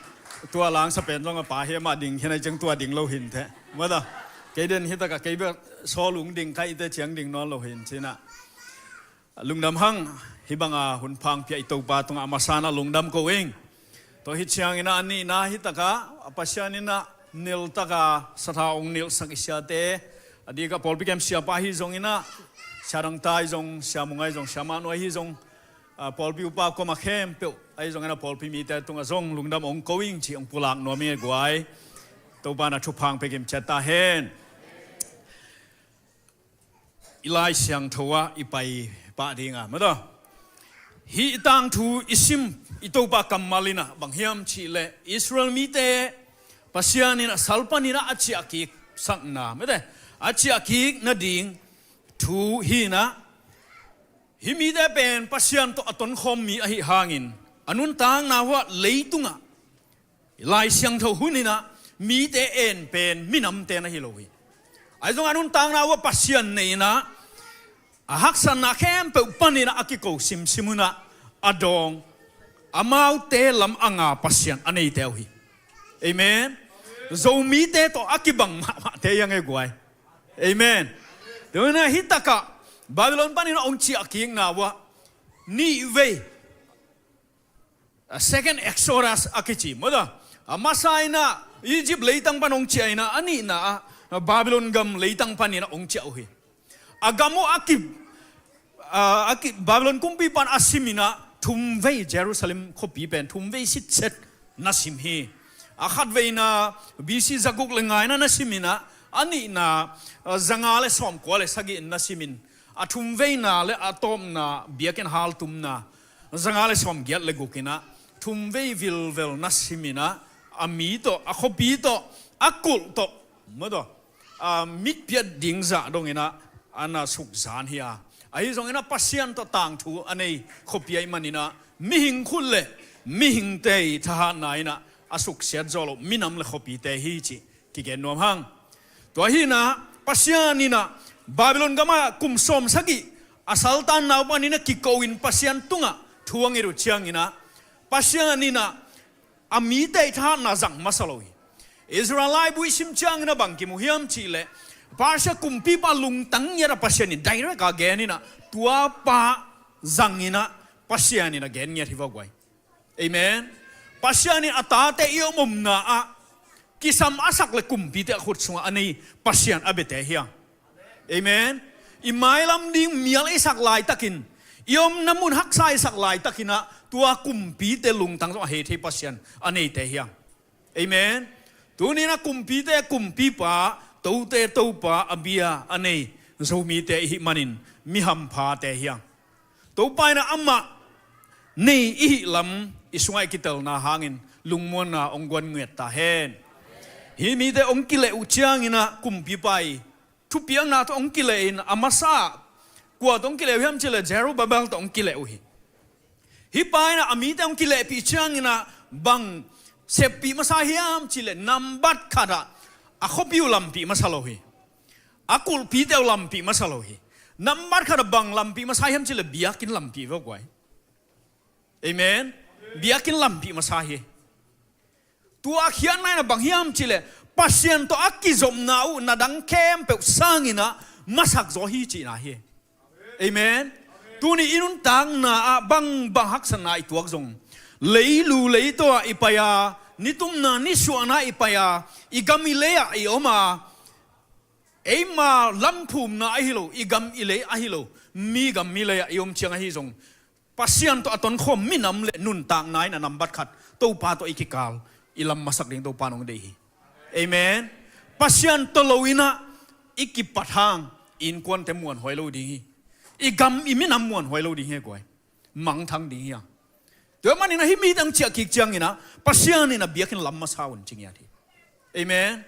Tua lang sa pen zong a pa hi mah ding, hi na ciang tua ding lo hi inteh. Maw tua. Kei den hi takah kei bek sawl ung ding, ka ite ciang ding nawn lo hi in ci-in ah. Lungdam hang, hih banga hun pha hong pia i Topa tungah a masa-in ah lungdam ko ing. Tua hi ciangin ah a nihna hi takah, a Pasian in ah nilh takah sathau hong nilhsak i siate, a dikah pawlpi kem siapa ahi zongin ah, Sia Dang Tai zong, Sia Mung ahi zong, Sia Mah Nuai ahi zong, a pawlpi upa kuamah khempeuh ahi zongin ah pawlpi mite tungah zong lungdam hong ko ing ci hong pulak nuam ing ei guai. Topa'n ah thupha hong pia kim ciat ta hen. I Lai Siangtho ah i pai pah ding a, maw tua. Hih tangthu i sim i Topa kammal in ah bang hiam cih leh Israel mite Pasian in ah sal panin ah a ciahkik sakna, maw tua, a ciahkik nading thu hi-in ah, hih mite pen Pasian tawh a tonkhawm mi ahih hangin a nuntakna uh ah leitungah Lai Siangtho hun in ah mite en pen minamte na hi lo hi. Ahi zong a nuntakna uh ah Pasian nei in ah, a haksatna khempeuh panin ah a kiko simsim un ah a dawng, amaute lam a nga Pasian a neite uh hi. Amen. Zomite tawh a kibang mahmahte hi hang ei guai. Amen. Tua hi-in ah hi takah Babylon panin ah hong ciahkikna uh ah nihvei, a second Exodus a kici, maw tua. A masa-in ah Egypt leitang pan hong ciah in ah, a nihna ah Babylon gam leitang panin ah hong ciah uh hi. A gam uh a ki, a, a ki, Babylon kumpipa'n a sim in ah thumvei, Jerusalem khuapi pen thumvei sitset na sim hi. A khatveina B C zaguk le nga-in ah na sim in ah, a nihna, a, zanga le sawmkua le sagih in na sim in, a thumveina le a tawpna biakinn haltumna zanga le sawmgiat le guk in ah thumvei vilvel na sim in ah, a mi tawh, a khuapi tawh, a kulh tawh, maw tua, a, mitpiat ding zah dongin ah a na sukzan hi a. Ahi zongin ah Pasian tawh tangthu a nei khuapi ahih manin ah mihing khut le mihingte thahatna in ah a suksiat zawh loh minam le khuapite hi cih kigen nuam hang. Tua hi-in ah Pasian in ah Babylon gamah kum sawmsagih a saltanna uh panin ah kiko-in Pasian tungah thu hong it uh ciangin ah, Pasian in ah a mite thahatna zang masa lo hi. Israel laibu i sim ciangin ah bang kimu hiam cih leh, Persia kumpipa lungtang ngiat ah Pasian in direct a gen in ah, tua pa zangin ah Pasian in a gen ngiat hi vo guai. Amen. Pasian in a tate i om omna ah kisam a sak le kumpite a khut sungah a nei Pasian a biate hi hang. Amen. I mailam ding mial i sak laitakin, i omna mun haksa i sak laitakin ah, tua kumpite lungtang zong a hei thei Pasian a neite hi hang. Amen. Tuni-in ah kumpite kumpipa, tote topa a bia a nei Zomite i hih manin mi hamphate hi hang. Topa in ah amah nei i hih lam i sungah i kitelna hangin lungmuanna hong guan ngiat ta hen. Hih mite hong kileh uh ciangin ah kumpipa i thupiakna tawh hong kileh in, a masa kua tawh hong kileh uh hiam cih leh Zerubbabel tawh hong kileh uh hi. Hih pa in ah a mite hong kilehpih ciangin ah bang seppih masa hiam cih leh, nambat khat ah a khuapi uh lampih masa lo hi. A kulhpite uh lampih masa lo hi. Nambat khat ah bang lampih masa hiam cih leh biakinn lampih ve guai. Amen. Biakinn lampih masa hi. Tua a khiatna in ah bang hiam cih leh, Pasian tawh a kizopna uh na dang khempeuh sangin ah masak zaw hi cihna hi. Amen. Tuni i nuntakna ah bang bang haksatna i tuak zong, leilu leitaw ah i pai a, nitumna nisuahna i pai a, i gam i lei ah i om a, eima lamphumna ahi lo, i gam i lei ahi lo, mi gam mi lei ah i om ciang ahi zong, Pasian tawh a tonkhawm minam le nuntakna in ah nambat khat Topa tawh i kikal i lam masak ding Topa in hong deih hi. Amen. Pasian tawh lo in ah i kipat hang, i innkuante muanhuai lo ding hi. I gam i minam muanhuai lo ding hi guai. Mangthang ding hi hang. Tua manin ah hih mite hong ciah kik ciangin ah Pasian in ah biakinn lam masa un ci ngiat hi. Amen.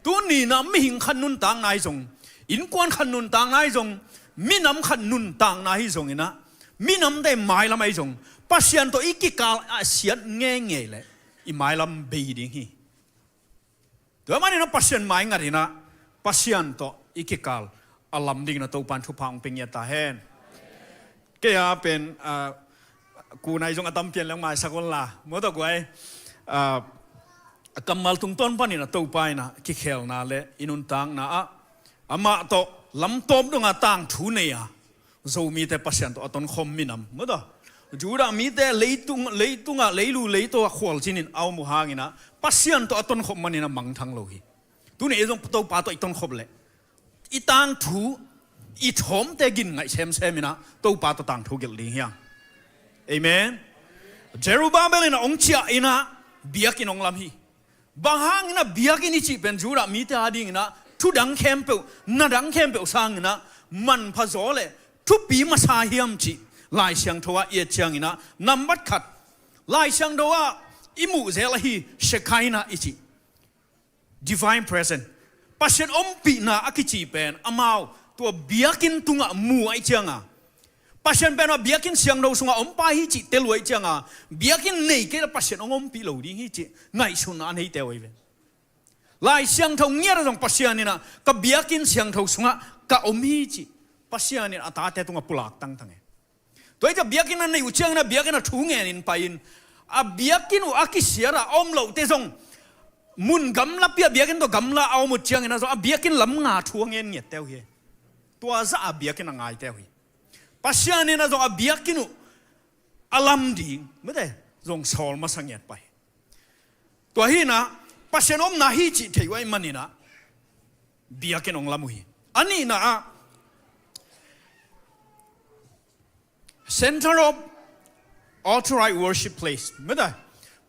Tuni-in ah mihing khat nuntakna ahi zong, innkuan khat nuntakna ahi zong, minam khat nuntakna ahi zongin ah, minamte mailam ahi zong, Pasian tawh i kikal a siat ngeingei leh i mailam bei ding hi. Tua manin ah Pasian mai ngat in ah, Pasian tawh i kikal a lam dingin ah Topa in thupha hong pia ngiat ta hen. Kei a pen, ah, kunai zong a tam pian leng maisak un la, maw tawh guai. Ah, a kammal tungtawn panin ah Topa in ah kikhelna le i nuntakna ah amah tawh lamtawp dongah tangthu nei a, Zomite Pasian tawh a tonkhawm minam, maw tawh. Judah mite leitung, leitungah, leilu leitaw ah khualcin in a om uh hangin ah Pasian tawh a tonkhop manin ah mangthang lo hi. Tuni ei zong Topa tawh i tonkhop leh, i tangthu, i thawmte gin ngaih semsem in ah Topa tawh tangthu gelh ding hi hang. Amen. Zerubbabel in ah hong ciah in ah biakinn hong lam hi. Bang hangin ah biakinn i cih pen Judah mite a dingin ah thu dang khempeuh, na dang khempeuh sangin ah manpha zaw le thupi masa hiam cih Lai Siangtho ah i et ciangin ah, nambat khat, Lai Siangtho ah i muh zel ahi Shekinah i cih divine presence, Pasian ompihna a kici pen amau tua biakinn tungah mu ahih cianga, Pasian pen a biakinn siangtho sungah om pa hi cih tel uh ahih cianga, biakinn nei kei leh Pasian hong ompih lo ding hi cih ngaihsutna a neite uh ahi ve. Lai Siangtho ngiat ah zong Pasian in ah ka biakinn siangtho sungah ka om hi cih Pasian in a tate tungah pulak tangtang e. Tua hi ciah biakinn a neih uh ciangin ah biakinn ah thu ngenin pai-in, a biakinn uh a kisiat a om lohte zong mun gamlapi ah biakinn tawh gamla a om uh ciangin ah zong a biakinn lam nga thu a ngen ngiatte uh hi. Tua zah a biakinn a ngaite uh hi. Pasian in ah zong a biakinn uh a lam ding mite zong sawl masa ngiat pai. Tua hi in ah Pasian omna hi cih thei uh ahih manin ah biakinn hong lam uh hi. A nihna ah Center of Authorized Worship Place. Mete,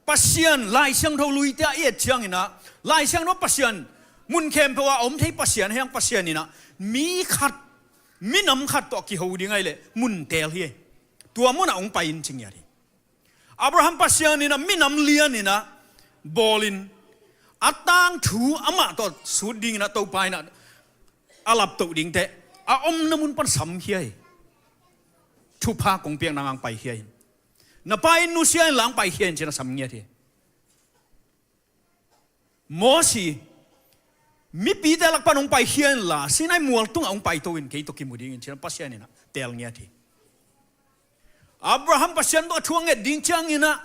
Pasian Lai Siangtho luite ah i et ciangin ah, Lai Siangtho Pasian, mun khempeuh ah a om thei Pasian, heng Pasian in ah mi khat, minam khat tawh kiho ding ahih leh mun teel hi. Tua munah hong pai in ci ngiat hi. Abraham Pasian in ah minam lian in ah bawlin, a tangthu amah tawh sut dingin ah Topa in ah a laptoh dingte, a omna mun pan samkhia hi. Thupha kong piakna ngang paikhia in, na pa inn nusia in la hong paikhia in ci-in a sam ngiat hi. Mosi, mipite lak pan hong paikhia in la Sinai mual tungah hong paito in, kei tawh kimu dingin ci-in Pasian in ah teel ngiat hi. Abraham Pasian tawh a thu a nget ding ciangin ah,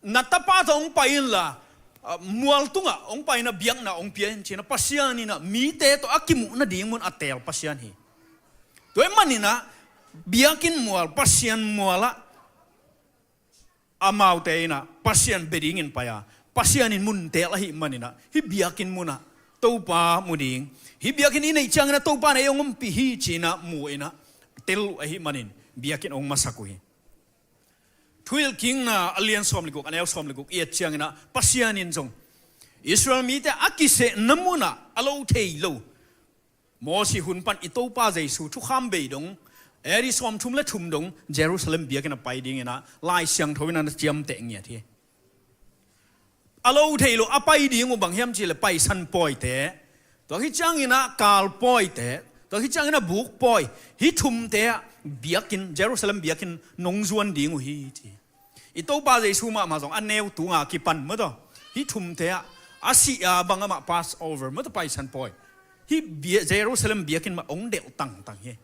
na tapa tawh hong pai in la, ah, mual tungah hong pai in ah biakna hong pia in ci-in ah Pasian in ah mite tawh a kimuh nading mun a teel Pasian hi. Tua ahih manin ah biakinn mual, Pasian mual ah amaute in ah Pasian bia dingin pai a, Pasian in mun teel ahih manin ah, hih biakinn mun ah Topa mu ding, hih biakinn i neih ciangin ah Topa in ei hong ompih hi ci-in ah mu-in ah tel uh ahih manin biakinn hong masak uh hi. Thuhilhkikna a lian sawm le guk, a neu sawm le guk i et ciangin ah, Pasian in zong Israel mite a kisehna mun ah a lo thei lo Mosi hun pan i Topa Jesu thukham bei dong, A D sawmthum le thum dong Jerusalem biakinn a pai dingin ah Lai Siangtho in ah na ciamteh ngiat hi. A lo thei lo a pai ding uh bang hiam cih leh Paisan pawite, tua khit ciangin ah kal pawite, tua khit ciangin ah buk pawi, hih thumte ah biakinn, Jerusalem biakinn nong zuan ding uh hi ci. I Topa Jesu mahmah zong a neu tunga kipan maw taw, hih thumte ah a sih a bang amah Passover maw taw, Paisan pawi, hih bia-, Jerusalem biakinn mah hong delh tangtang hi.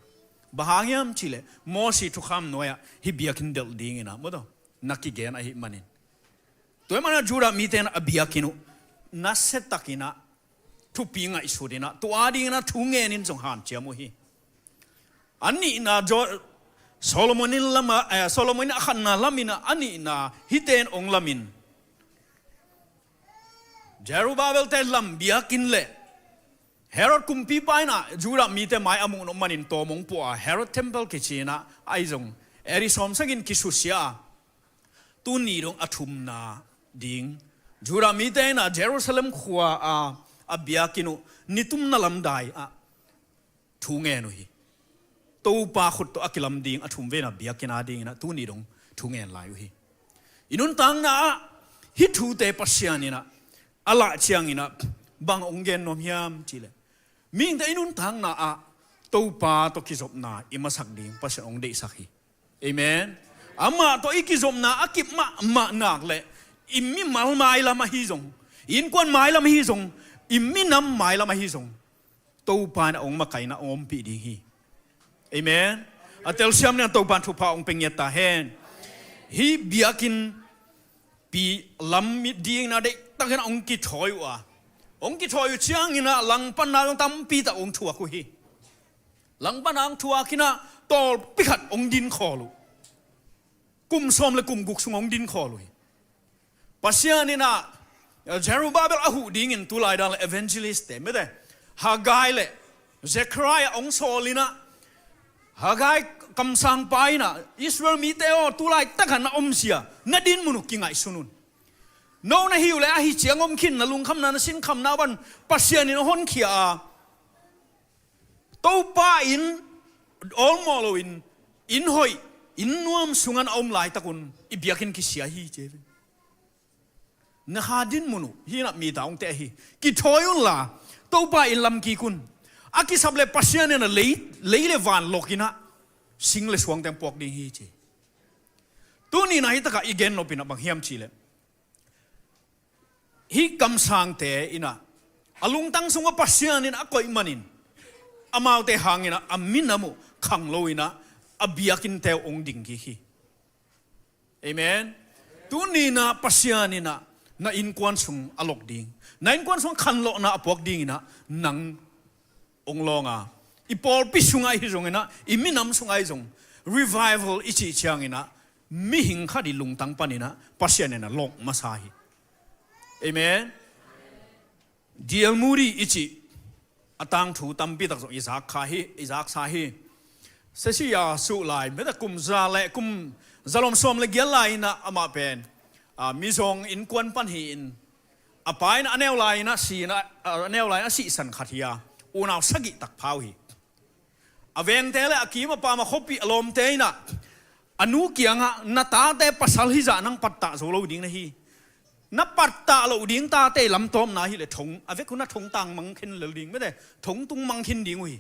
Bang hang hiam cih leh Mosi thukham nuai-ah hih biakinn delh dingin ah maw taw, na kigen ahih manin. Tua ahih manin ah Judah mite in ah a biakinn uh nasia takin ah thupi ngaihsut in ah, tua dingin ah thu ngenin zong hanciam uh hi. A nihna, Jo-, Solomon in lam a, eh, Solomon in a khatna lamin ah, a nihna hihte in hong lamin, Zerubbabel te lam biakinn le Herod kumpipa in ah Judah mite mai a muh nop manin tawm hong pua a, Herod Temple kici in ah, ahi zong A D sawmsagih in kisusia a, tuni dong a thumna ding Judah mite in ah Jerusalem khua a, a biakinn uh nitumna lam dai ah thu ngen uh hi. Topa khut tawh a kilam ding a thumvei-na biakinn a dingin ah tuni dong thu ngen lai uh hi. I nuntakna ah hih thute Pasian in ah a lah ciangin ah bang hong gen nuam hiam cih leh, mihingte i nuntakna ah Topa tawh kizopna i masak ding Pasian hong deihsak hi. Amen. Amah tawh i kizopna a kip mahmah nak leh i mimal mailam ahi zong, i innkuan mailam ahi zong, i minam mailam ahi zong, Topa in ah hong makaihna hong ompih ding hi. Amen. A telsiam dingin ah Topa in thupha hong pia ngiat ta hen. Hih biakinn pi lam dingin ah deihtakin ah hong kithawi uh a, hong kithawi uh ciangin ah langpanna zong tampi tak hong thuak uh hi. Langpanna hong thuak in ah tawlpi khat hong din khawl uh. Kum sawm le kum guk sung hong din khawl uh hi. Pasian in ah Zerubbabel a huh dingin tulai dan le evangelist te, mite, Haggai le Zechariah hong sawl in ah, Haggai kamsangpa in ah, Israel mite aw, tulai takah na omzia, na dinmun uh kingaihsun un. No na hi uh leh ahi ciang om khin, na lungkhamna, na sinkhamna bang Pasian in a honkhia a, Topa in awlmawh loin inn hoih, inn nuam sungah a om laitakun i biakinn kisia hi ci hi. Na kha dinmun uh hih in ah mi ta hong teh hi. Kithawi unla, Topa in lam kik un. A kisap leh Pasian in ah lei, lei le van lok in ah sing le suang teng puak ding hi ci. Tuni-in ah hih takah i gen nop in ah bang hiam cih leh, hih kamsangte in ah a lungtang sungah Pasian in a koih manin, amaute hangin ah a minam uh khang loin ah a biakinnte uh hong ding kik hi. Amen. Tuni-in ah Pasian in ah na innkuan sung a lok ding, na innkuan sung khanlawhna a puak dingin ah nang hong lawng a, i pawlpi sungah ahi zongin ah, i minam sungah ahi zong, revival i cih ciangin ah mihing khat i lungtang panin ah Pasian in ah lawk masa hi. Amen. D L Moody i cih a tangthu tampi tak zong i zak kha hi, i zaksa hi. Sia si a suh lai, mite, kum za le kum za lawm sawm le giat lai-in ah amah pen, a, mizawng innkuan pan hi-in, a pa in ah a neu lai-in ah si-in ah, a neu lai-in ah sihsan khat hi a, unau sagih tak pha uh hi. A vengte le a kim a pam a khuapi a lawmte in ah a nu kiangah, na tate pasal hizah nang pattah zo lo ding na hi. Na pattah loh ding tate lamtawpna hi leh thong, a vek un ah thong tang mang khin lel ding, mite, thong tung mang khin ding uh hi.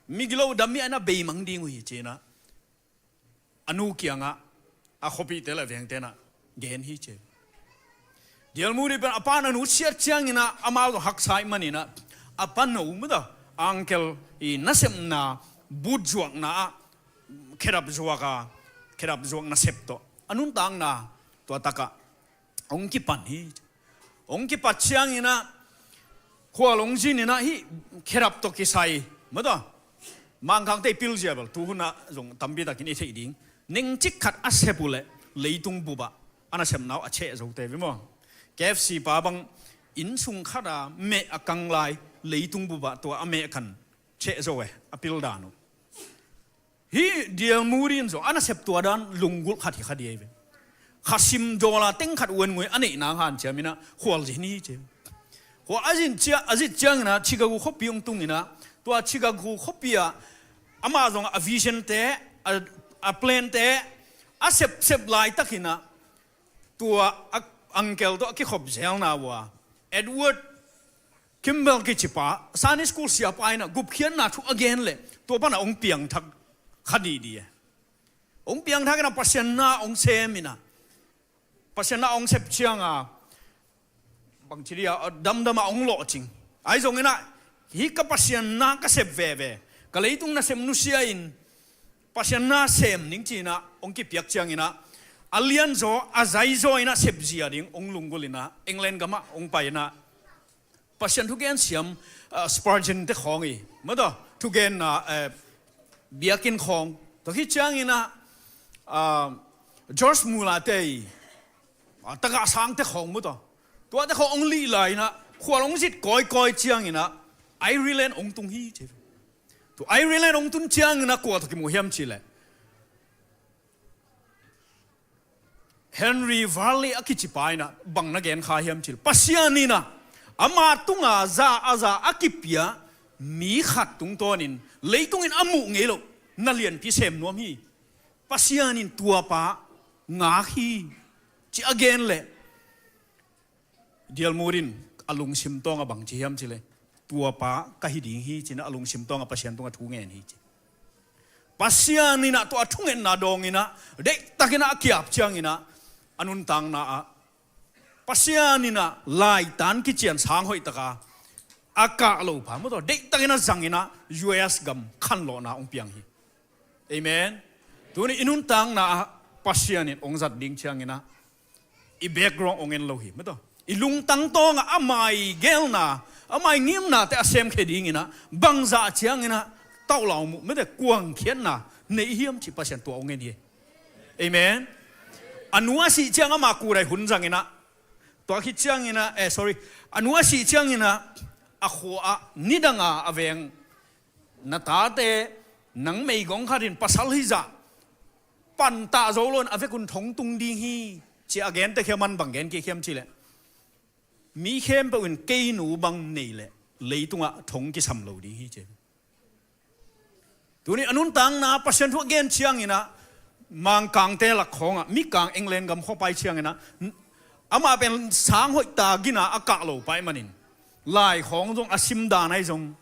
Migilo dam mi a na bei mang ding uh hi ci-in ah a nu kiangah a khuapihte le a vengte in ah gen hi ci. D L Moody pen a pa in a nusiat ciangin ah amau zong haksa ahih manin ah a pano, mite, uncle i nasepna, but zuakna ah khedap zuak a, khedap zuak nasep tawh a nuntakna tua takah hong kipan hi. Hong kipat ciangin ah khual hong zin in ah hih khedap tawh kisai, mite, Mangkangte i pil zia bel, tuhun ah zong tampi takin i theih ding, nengcik khat a sep uh leh leitung bup ah a nasepna uh a cheh zo te ve maw. K F C pa bang innsung khat a meh a kang lai, leitung bup ah tua a meh khan cheh zo e, a pil dan uh. Hih D L Moody in zong a nasep tua dan lunggulh khat hi kha ding hi ve. Kha sim dollar teng khat uan ngui a neih nang hanciam in ah khualzin hi ci. Khua a zin ciang, a zin ciangin ah Chicago khuapi hong tung in ah, tua Chicago khuapi ah amah zong a vision te, a, a plan te a sepsep laitakin ah tua a uncle tawh a kikhop zelna uh a, Edward Kimball kici pa, Sunday school siapa in ah gupkhiatna thu a gen leh tua pan ah hong piangthak kha didi e. Hong piangthak in ah Pasian na hong sem in ah, Pasian na hong sep ciang a, bangci dia, damdam ah hong lawhcing. Ahi zongin ah, hih ka Pasian na ka sep veve, ka leitung nasep nusia in Pasian na sem ning ci in ah hong kipiak ciangin ah, a lianzaw a zaizaw in ah sepzia ding hong lunggulh in ah England gam ah hong pai in ah, Pasian thugen siam, ah, Spurgeon te khawng hi, maw taw, thugenna, eh, biakinn khawng. Tua khit ciangin ah, ah, George Muller te hi, ah, tagah sang te khawng, maw taw. Tuate khawng hong lih lai in ah, khual hong zit kawikawi ciangin ah, Ireland hong tung hi ci. Tua Ireland hong tun ciangin ah kua tawh kimu hiam cih leh, Henry Varley a kici pa in ah bang na gen kha hiam cih leh, Pasian in ah ama tunga za a za a kipia mi khat tungtawnin leitung in a muh ngei loh na lianpi sem nuam hi. Pasian in tua pa ngak hi, ci a gen leh, D L Moody in a lungsim tawng ah bang ci hiam cih leh, tua pa ka hi ding hi ci in ah a lungsim tawng ah Pasian tungah thu ngen hi ci. Pasian in ah tua a thungetna dawng in ah, deihtakin ah a kiap ciangin ah, a nuntakna ah Pasian in ah laitan kician sang hoih tak a a kah lo pa, maw taw, deihtakin ah zang in ah U S gam khanlawhna hong piang hi. Amen. Tuni i nuntakna ah Pasian in hong zat ding ciangin ah, i background hong en lo hi, maw taw. I lungtang tawng ah ama i gelna, ama i ngimnate a semkhia dingin ah, bangzah ciangin ah tauhlau muh, maw taw, kuangkhiatna nei hiam cih Pasian tua hong en hi. Amen. A nu a sih ciang ama kudai hun zangin ah, tua khit ciangin ah, eh, sorry, a nu a sih ciangin ah, a khua ah nidang a a veng, na tate, nang meigong khat in pasal hizah pantah zo lo in a vekun thong tung ding hi, ci a gen tek hiam, a man bang gen kik hiam cih leh, mi khempeuh in kei nu bang nei leh leitungah thong kisam lo ding hi ci. Tuni a nuntakna Pasian thu a gen ciangin ah, Mangkangte lak khawngah, Mikang England gam khua pai ciangin ah, amah pen sang hoih ta gina a kah lo pa ahih manin, lai khawng zong a sim dan ahi zong,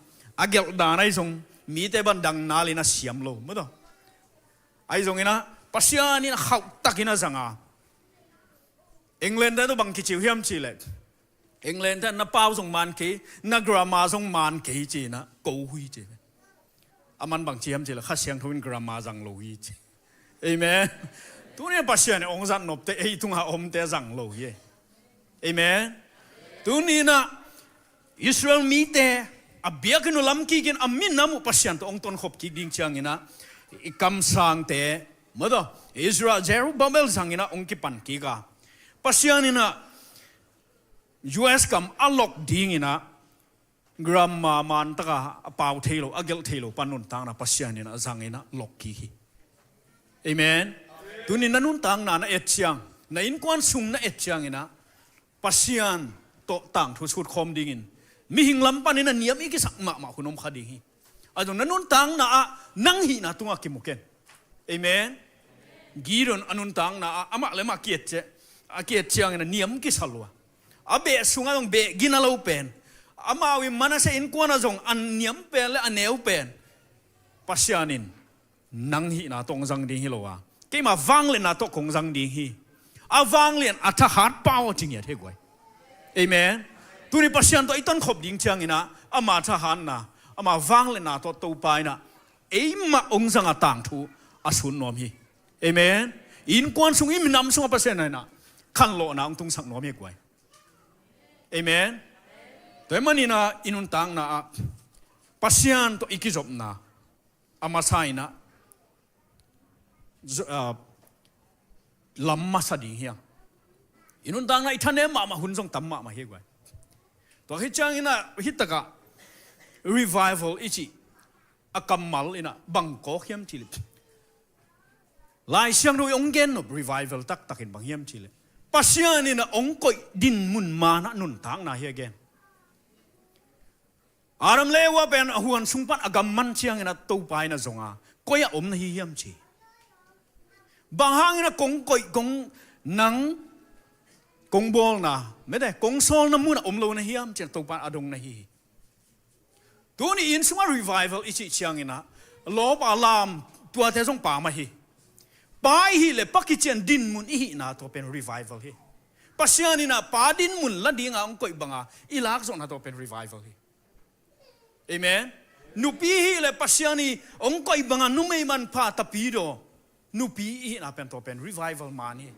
a gelh dan ahi zong, mite bang dang nalin a siam lo, maw taw. Ahi zongin ah Pasian in a khauhtakin a zang a, England te tawh bang kici uh hiam cih leh, England te na pau zong man kei, na grammar zong man kei ci in ah ko uh hi ci. A man bang ci hiam cih leh, Kha Siangtho in grammar zang lo hi ci. Amen. Tuni a Pasian in hong zat nopte, ei tungah a omte zang lo hi. Amen. Tuni in ah Israel mite a biakinn uh lam kikin a minam uh Pasian tawh hong tonkhop kik ding ciangin ah, i kamsangte, maw taw, Israel, Zerubbabel zangin ah hong kipan kik a, Pasian in ah U S gam a lok dingin ah, grammar man taka a pau thei lo, a gelh thei lo pa nuntakna Pasian in ah zangin ah lok kik hi. Amen. Tuni na nuntakna na et ciang, na innkuan sung na et ciangin ah, Pasian tawh tangthu sut khawm dingin, mihing lam panin a niam i kisak mahmah hun om kha ding hi. A zong na nuntakna ah nang hihna tungah kimu ken. Amen. Gideon a nuntakna ah amah le amah kiet ciah, a kiet ciangin a niam kisa lua. A beh sungah zong beh gina lo pen, amau i Manasseh innkuan ah zong a niam pen le a neu pen, Pasian in nang hihna tawh hong zang ding hi lo a, keima vangliatna tawh kong zang ding hi. A vanglian a thahat pa aw ci ngiat hi guai. Amen. Tuni Pasian tawh i tonkhop ding ciangin ah, ama thahatna, ama vangliatna tawh Topa in ah eimah hong zanga tangthu a sun nuam hi. Amen. Innkuan sung, i minam sungah Pasian in ah khanlawhna hong tungsak nuam hi guai. Amen. Tua ahih manin ah i nuntakna ah Pasian tawh i kizopna a masa in ah, zo-, ah, lam masa ding hi a. I nuntakna i thanem mahmah hun zong tam mahmah hi guai. Tua hi ciangin ah hih takah revival i cih a kammal in ah bang kawk hiam cih leh, Lai Siangtho i hong gennop revival taktakin bang hiam cih leh, Pasian in ah hong koih dinmun maan ah nuntakna hi a gen. Adam le Eva pen a huan sung pan a gamman ciangin ah Topa in ah zong a, koi ah om na hi hiam ci. Bang hangin ah kong koih, kong, nang kong bawlna, mete, kong sawlna mun ah om lo na hiam ci-in ah Topa in a dong na hi hi. Tuni inn sungah revival i cih ciangin ah lawp a lam tuate zong pa mah hi. Pa i hih leh pa kician dinmun i hihna, tua pen revival hi. Pasian in ah pa dinmun la dinga hong koih banga i lak zawhna, tua pen revival hi. Amen. Nupi i hih leh Pasian i hong koih banga numei manpha, tapidaw, nupi i hihna pen, tua pen revival maan hi.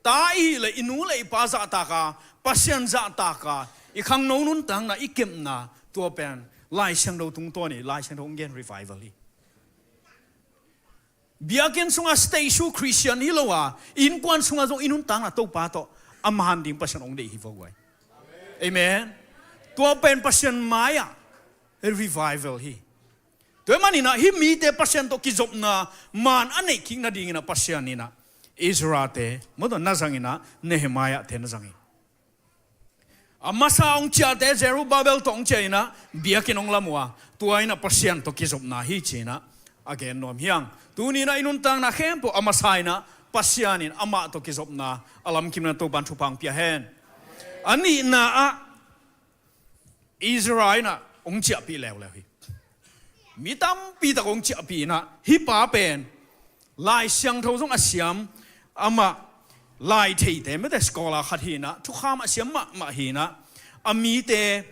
Ta i hih leh i nu le i pa zahtaka, Pasian zahtaka i khangno nuntakna, i kepna, tua pen Lai Siangtho tungtawn i, Lai Siangtho hong gen revival hi. Biakinn sungah stay su Christian hi lo a, innkuan sungah zong i nuntakna Topa tawh a maan ding Pasian hong deih hi vo guai. Amen. Tua pen Pasian mai-ah revival hi. Tua ahih manin ah hih mite Pasian tawh kizopna maan a neih kik nadingin ah Pasian in ah Ezra-te, mawtaw, na zangin ah Nehemiah-te na zang hi. A masa hong ciahte Zerubbabel tawh hong ciah in ah biakinn hong lam uh a, tua in ah Pasian tawh kizopna hi ci-in ah a gen nuam hi hang. Tuni in ah i nuntakna khempeuh a masa in ah Pasian in amah tawh kizopna a lamkim in ah Topa'n thupha hong pia hen. A nihna ah Ezra in ah hong ciahpih leuleu hi. Mi tampi tak hong ciahpih in ah hih pa pen Lai Siangtho zong a siam, amah lai theite, mete, scholar khat hi in ah, thukham a siam mahmah hi in ah, a mite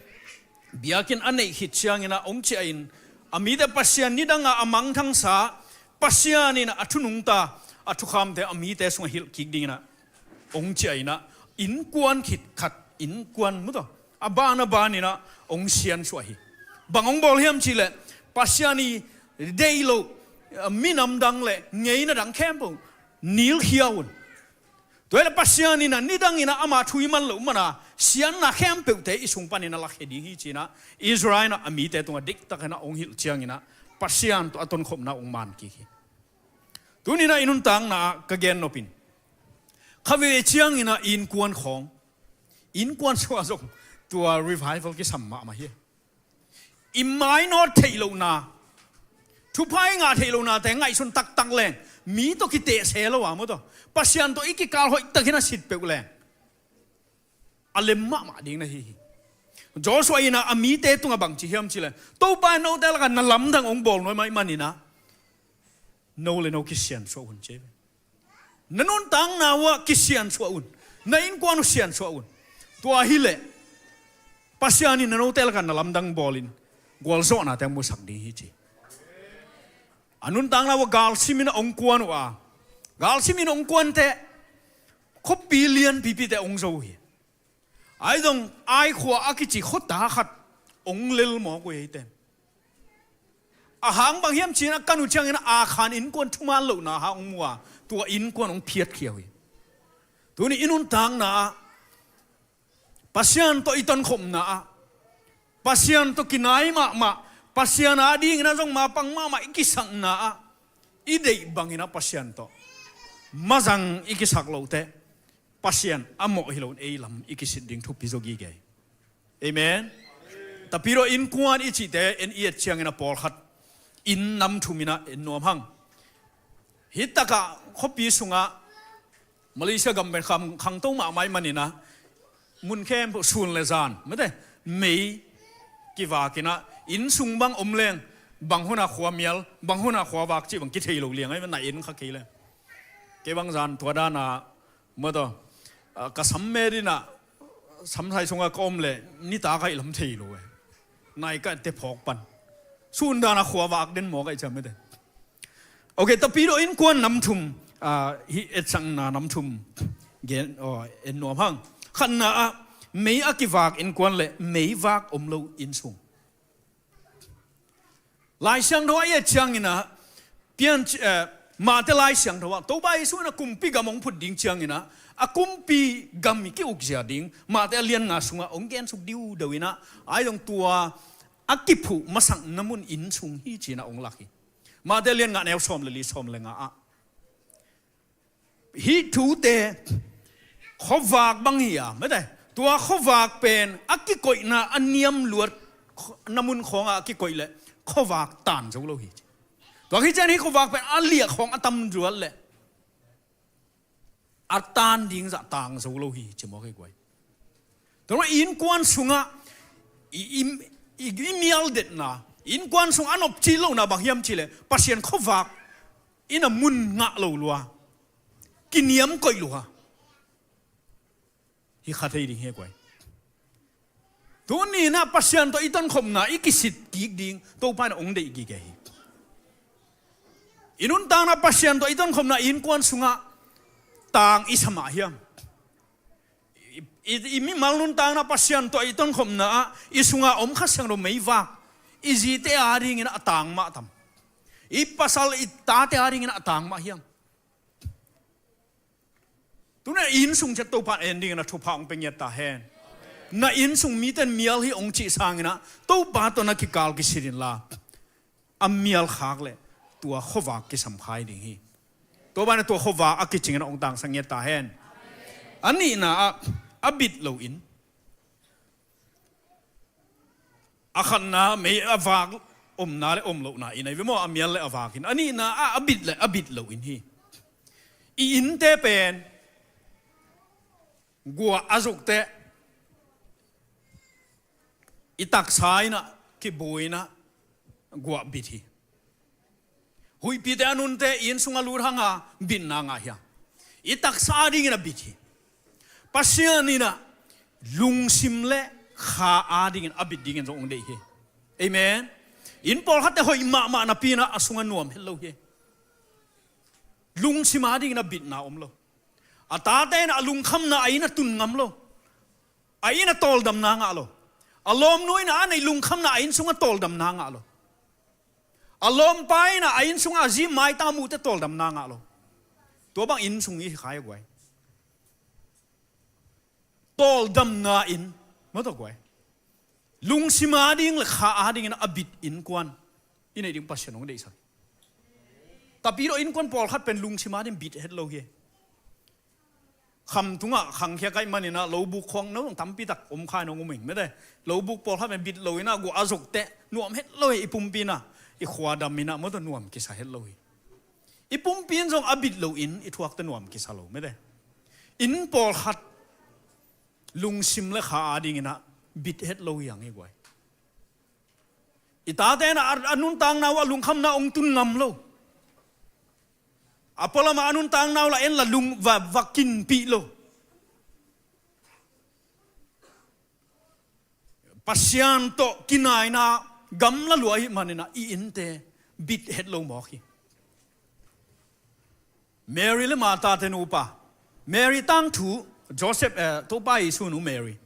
biakinn a neih khit ciangin ah hong ciah in, a mite Pasian nidanga a mangthangsa, Pasian in ah a thu nungta, a thukhamte a mite sungah hilh kik dingin ah hong ciah in ah, innkuan khit khat, innkuan, mawtaw, a ban a ban in ah hong siansuah hi. Bang hong bawl hiam cih leh, Pasian i deih loh minam dang le ngeina dang khempeuh nilkhia un. Tua hi leh Pasian in ah nidang in ah ama thu i man loh man a, siatna khempeuhte i sung panin ah lakhia ding hi ci-in ah Ezra in ah a mite tungah diktak in ah hong hilh ciangin ah Pasian tawh a tonkhopna hong maan kik hi. Tuni in ah i nuntakna ah ka gen nop in, khatvei ciangin ah innkuan khawng, innkuan sungah zong tua revival kisam mahmah hi. I mainawt theih lohna, thupha i ngah theih lohnate ngaihsun taktak leng, mi tawh kitehse lo a, mawtaw, Pasian tawh i kikal hoihtakin a sit peuh leng, a lem mahmah ding na hi hi. Joshua in ah a mite tungah bang ci hiam cih leh, Topa in note lakah na lamdang hong bawl nuam ahih manin ah no le no kisiansuah un ci hi. Na nuntakna uh ah kisiansuah un. Na innkuan uh siansuah un. Tua hi leh Pasian in na note lakah na lamdang bawlin gualzawhnate hong musak ding hi ci. A nuntakna uh ah galsim in ah hong kuan uh a, galsim in hong kuanteh khuapi lianpipite hong zo uh hi. Ahi zong Ai khua a kici khuata khat hong lel mawk uh hi eite. A hang bang hiam ci-in ah kan uh ciangin ah Akhan innkuan thuman lohna hang hong mu a, tua innkuan hong phiatkhia uh hi. Tuni i nuntakna ah, Pasian tawh i tonkhopna ah, Pasian tawh kinai mahmah, Pasian adingin ah zong mapang mahmah i kisakna ah, i deih bangin ah Pasian tawh mazang i kisak lohteh, Pasian a mawh hi loin ei lam i kisit ding thupi zaw gige hi. Amen. Tapidaw innkuan i cihte en i et ciangin ah pawlkhat inn nam thum in ah en nuam hang. Hih takah khuapi sungah Malaysia gam pen kham khangto mahmah ahih manin ah mun khempeuh sun le zan, mete, mei kivak in ah, inn sung bang om leng, bang hun a khua mial, bang hun a khua vak cih bang kithei lo liang ahih manin ah en kha kei leng. Kei bang zan tua dan a, mawtaw, ah, ka sam met in ah, samsai sungah ka om leh nitak a i lam thei lo e. Nai ka te phawk pan, sun dan a khua vak den mawk a i ciam, mete. Ok, tapidaw innkuan nam thum, ah, hih etsakna nam thum gen, aw, en nuam hang. Khatna ah, mei a kivak innkuan le mei vak om lo inn sung. Lai Siangtho ah i et ciangin ah, Pian, eh, Mate Lai Siangtho ah Topa Jesu in a kumpi gam hong phut ding ciangin ah, a kumpi gam i ki-ukzia ding Mate a lian nga sungah hong gensuk diudeu in ah, ahi zong tua a kiphuh masakna mun inn sung hi ci-in ah hong lak hi. Mate a lian nga neu sawm le li, sawm le nga ah hih thute, khuavak bang hi a, mate, tua khuavak pen a kikoihna a niamluat na mun khawngah a kikoih leh khuavak tan zo lo hi. Tua hi ciang hih khuavak pen a liah khawng a tam luat leh a tan ding zah tang zo lo hi ci mawk hi guai. Tua i innkuan sungah i, i, i, i mialdetna, innkuan sung a nopcil lohna bang hiam cih leh Pasian khuavak in a mun ngah lo lua, kiniam koih lua hi kha thei ding hi guai. Tuni in ah Pasian tawh i tonkhopna i kisit kik ding Topa in ah hong deih gige hi. I nuntakna Pasian tawh i tonkhopna i innkuan sungah tang i sa mah hiam? I, i, i mimal nuntakna Pasian tawh i tonkhopna ah i sunga om Kha Siangtho meivak i zite adingin a tang mah tam? I pasal i tate adingin a tang mah hiam? Tuna i inn sung ciat Topa in en dingin a thupha hong pia ngiat ta hen. Na inn sung mite in mial hi hong cih sangin ah Topa tawh na kikal kisit inla, a mial khak leh tua khuavak kisam khai ding hi. Topa in ah tua khuavak a kicingin ah hong tangsak ngiat ta hen. A nihna ah a bit lo inn. A khatna mei a vak omna le om lohna inn ahi ve maw, a mial le a vak inn. A nihna ah a bit le a bit lo inn hi. I innte pen guah a zuk teh i taksa in ah kibu in ah guah bit hi. Huihpite a nunte inn sung a lut hanga bitna ngah hi a, i taksa adingin a bit hi. Pasian in ah lungsim le kha adingin a bit dingin zong hong deih hi. Amen. Inn pawlkhatte hoih mahmah napi in ah a sungah nuam het lo hi. Lungsim adingin a bitna om lo. A tate in ah a lungkhamna a inn ah tun ngam lo. A inn ah tawldamna ngah lo. A lawmnu in ah a neih lungkhamna a inn sungah tawldamna ngah lo. A lawmpa in ah a inn sungah a zi maitang muh teh tawldamna ngah lo. Tua bang inn sung i hi kha hi guai. Tawldamna inn, maw, tua guai. Lungsim ading le kha adingin a bit innkuan i neih ding Pasian hong deihsak. Tapi tawh innkuan pawlkhat pen lungsim ading bit het lo hi. Kham tungah khangkhia kaih manin ah lobuk khawng no tampi tak om khai nong um ing, mete. Lobuk pawlkhat pen bit lo in ah guah a zok teh nuam het lo hi. I pumpi in ah i khua dam in ah, maw, tua nuam kisa het lo hi. I pumpi in zong a bit lo in i thuak teh nuam kisa lo, mete. Inn pawlkhat lungsim le kha adingin ah bit het lo hi hang hi guai. I tate in ah a, a nuntakna uh ah lungkhamna hong tun ngam lo. A pualam ah a nuntakna uh lah en lah lung va, va kinpih lo. Pasian tawh kinaina gamla lua ahih manin ah i innte bit het lo mawk hi. Mary le Martha te nupa. Mary tangthu, Joseph, eh, Topa Jesu nu Mary.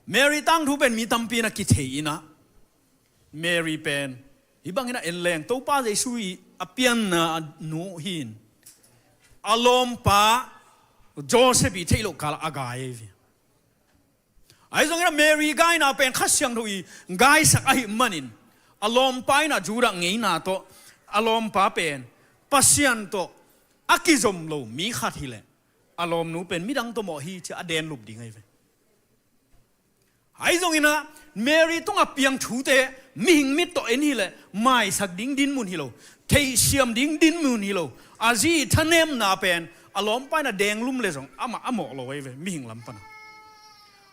Mary tangthu pen mi tampi in ah kithei in ah, Mary pen hih bangin ah en leng Topa Jesu i a pianna nu hi in, a lawmpa Joseph i theih loh kal ah a gai hi. Ahi zongin ah Mary gaina pen Kha Siangtho i gaisak ahih manin, a lawmpa in ah Judah ngeina tawh a lawmpa pen Pasian tawh a kizom lo mi khat hi leh, a lawmnu pen midang tawh mawh hi ci-a a denlup ding ahi ve. Ahi zongin ah Mary tungah piang thute mihing mit tawh en hi leh maisak ding dinmun hi lo, theihsiam ding dinmun hi lo. A zi thanemna pen a lawmpa in ah denglum leh zong amah a mawh lo ahi ve, mihing lam pan ah.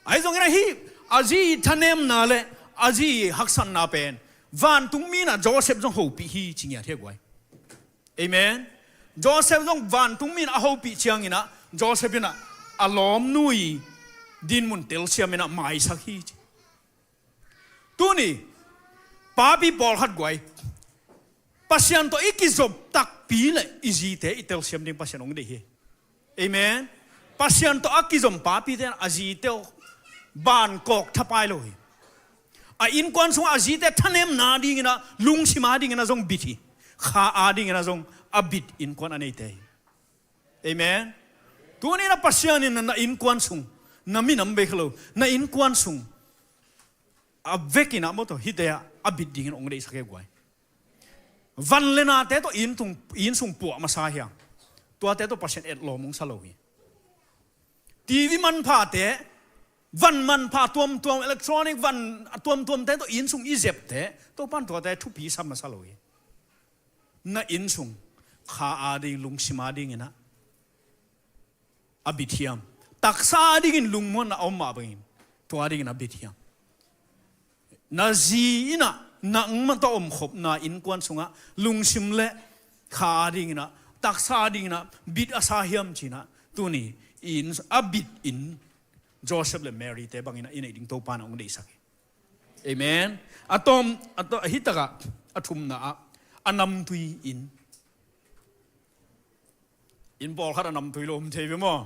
Ahi zongin ah hih a zi thanemna le a zi haksatna pen vantungmi in ah Joseph zong hopih hi ci ngiat hi a guai. Amen. Joseph zong vantungmi in a hopih ciangin ah Joseph in ah a lawmnu i dinmun telsiam in ah maisak hi ci. Tuni papi pawlkhat guai, Pasian tawh i kizop takpi leh i zite i telsiam ding Pasian hong deih hi. Amen. Pasian tawh a kizom papite in a zite uh bankawk thapai lo hi. A innkuan sungah a zite thanemna dingin ah, lungsim adingin ah zong bit hi. Kha adingin ah zong a bit innkuan a neite hi. Amen. Tuni-in ah Pasian in na innkuan sung, na minam bek hi lo, na innkuan sung a vekin ah maw tawh hihte ah a bit dingin hong deihsak hi guai. Van le nate tawh inn tung, inn sung puah masa hi a, tuate tawh Pasian etlawm hong sa lo hi. TV manphate, van manpha tuamtuam, electronic van a tuamtuamte tawh inn sung i zepte, Topa'n tuate thupi sa masa lo hi. Na inn sung kha ading, lungsim adingin ah a bit hiam? Taksa adingin lungmuanna a om mah bangin tua dingin a bit hiam? Na zi in ah nangmah tawh omkhopna innkuan sungah lungsim le kha adingin ah, taksa adingin ah bit a sa hiam ci-in ah tuni in a bit inn Joseph le Mary-te bangin ah i neih ding Topa'n ah hong deihsak hi. Amen. A tawm, a tawm, a hitakah a thumna ah a namtui inn. Inn pawlkhat a namtui lo om thei ve maw?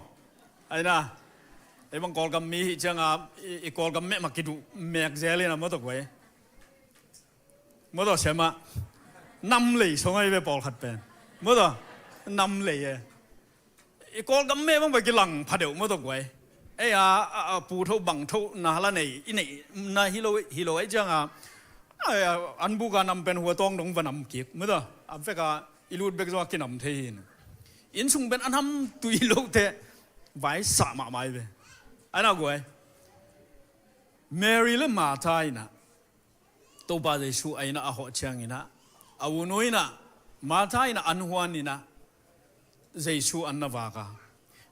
Aina, ei bang Kawlgam mi hi cianga i, i Kawlgam meh mah kiduh mek zel in a maw tawh guai. Maw tawh siamah nam lei song ahi ve pawlkhat pen. Maw tawh nam lei e. I Kawlgam meh bang pai kilang pha deuh maw tawh guai. Ei a, a, a pu tho bang tho na la nei, i nei na hi lo, hi lo ei cianga, a, a, an buka nam pen hua tawng dong va nam kik maw tawh. A veka i lut bek zong a kinam thei hi. Inn sung pen a namtui lote vai sah mahmah hi ve. Aina guai. Mary le Martha in ah Topa Jesu a inn ah a hawh ciangin ah, a u nu in ah, Martha in ah an huan in ah Jesu an na vak a,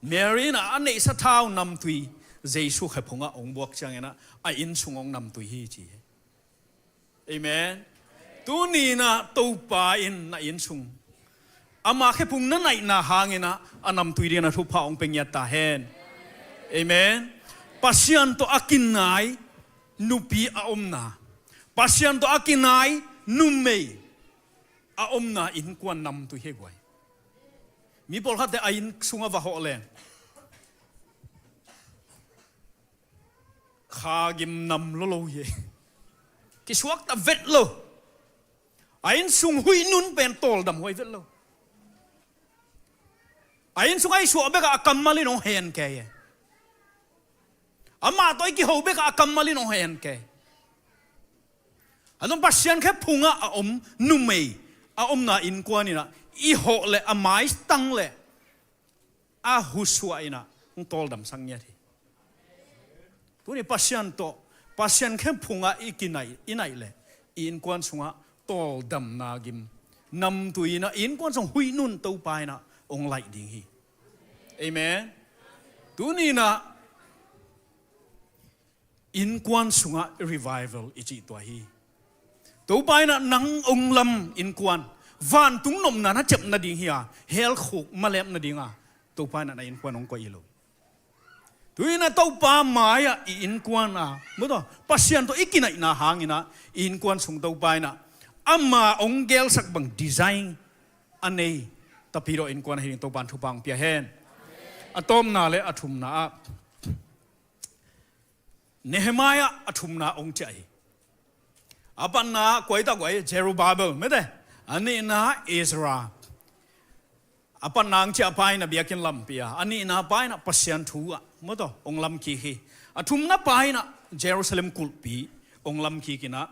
Mary in ah a neihsa thau namtui Jesu khephungah hong buak ciangin ah a inn sung hong namtui hi ci hi. Amen. Tuni in ah Topa in na inn sung ama khephung na naihna hangin ah a namtui dingin a thupha hong pia ngiat ta hen. Amen. Pasian tawh a kinai nupi a omna, Pasian tawh a kinai numei a omna innkuan namtui hi guai. Mi pawlkhatte a inn sungah va hawh leng kha gim nam lo lo hi. Kisuakta vet lo. A inn sung huih nun pen tawldam huai vet lo. A inn sung a i suah bekah a kammal in hong hen kei e. Amah tawh i kiho bekah a kammal in hong hen kei. A zong Pasian khephungah a om numei a omna innkuan in ah i hawh le a maitang le a husuah in ah hong tawldamsak ngiat hi. Tuni Pasian tawh, Pasian khephungah i kinaih, i naih le i innkuan sungah tawldamna gim namtui in ah i innkuan sung huih nun Topa in ah hong laih ding hi. Amen. Tuni in ah innkuan sungah revival i cih tua hi. Topa in ah nang hong lam innkuan, vantung nopna na ciap nading hi a, hell khuk malep nadinga Topa in ah na innkuan hong koih hi lo. Tuni in ah Topa mai-ah i innkuan a, maw tawh, Pasian tawh i kinaihna hangin ah i innkuan sung Topa in ah ama hong gelsak bang design a nei Tapidaw innkuan ahi ding Topa in thupha hong pia hen. A tawpna le a thumna ah Nehemiah a thumna hong ciah hi. A patna kua hi ta guai? Zerubbabel, mete. A nihna Ezra. A patna hong ciah pa in ah biakinn lampi a, a nihna pa in ah Pasian thu ah, maw tawh, hong lam kik hi. A thumna pa in ah Jerusalem kulhpi hong lam kik in ah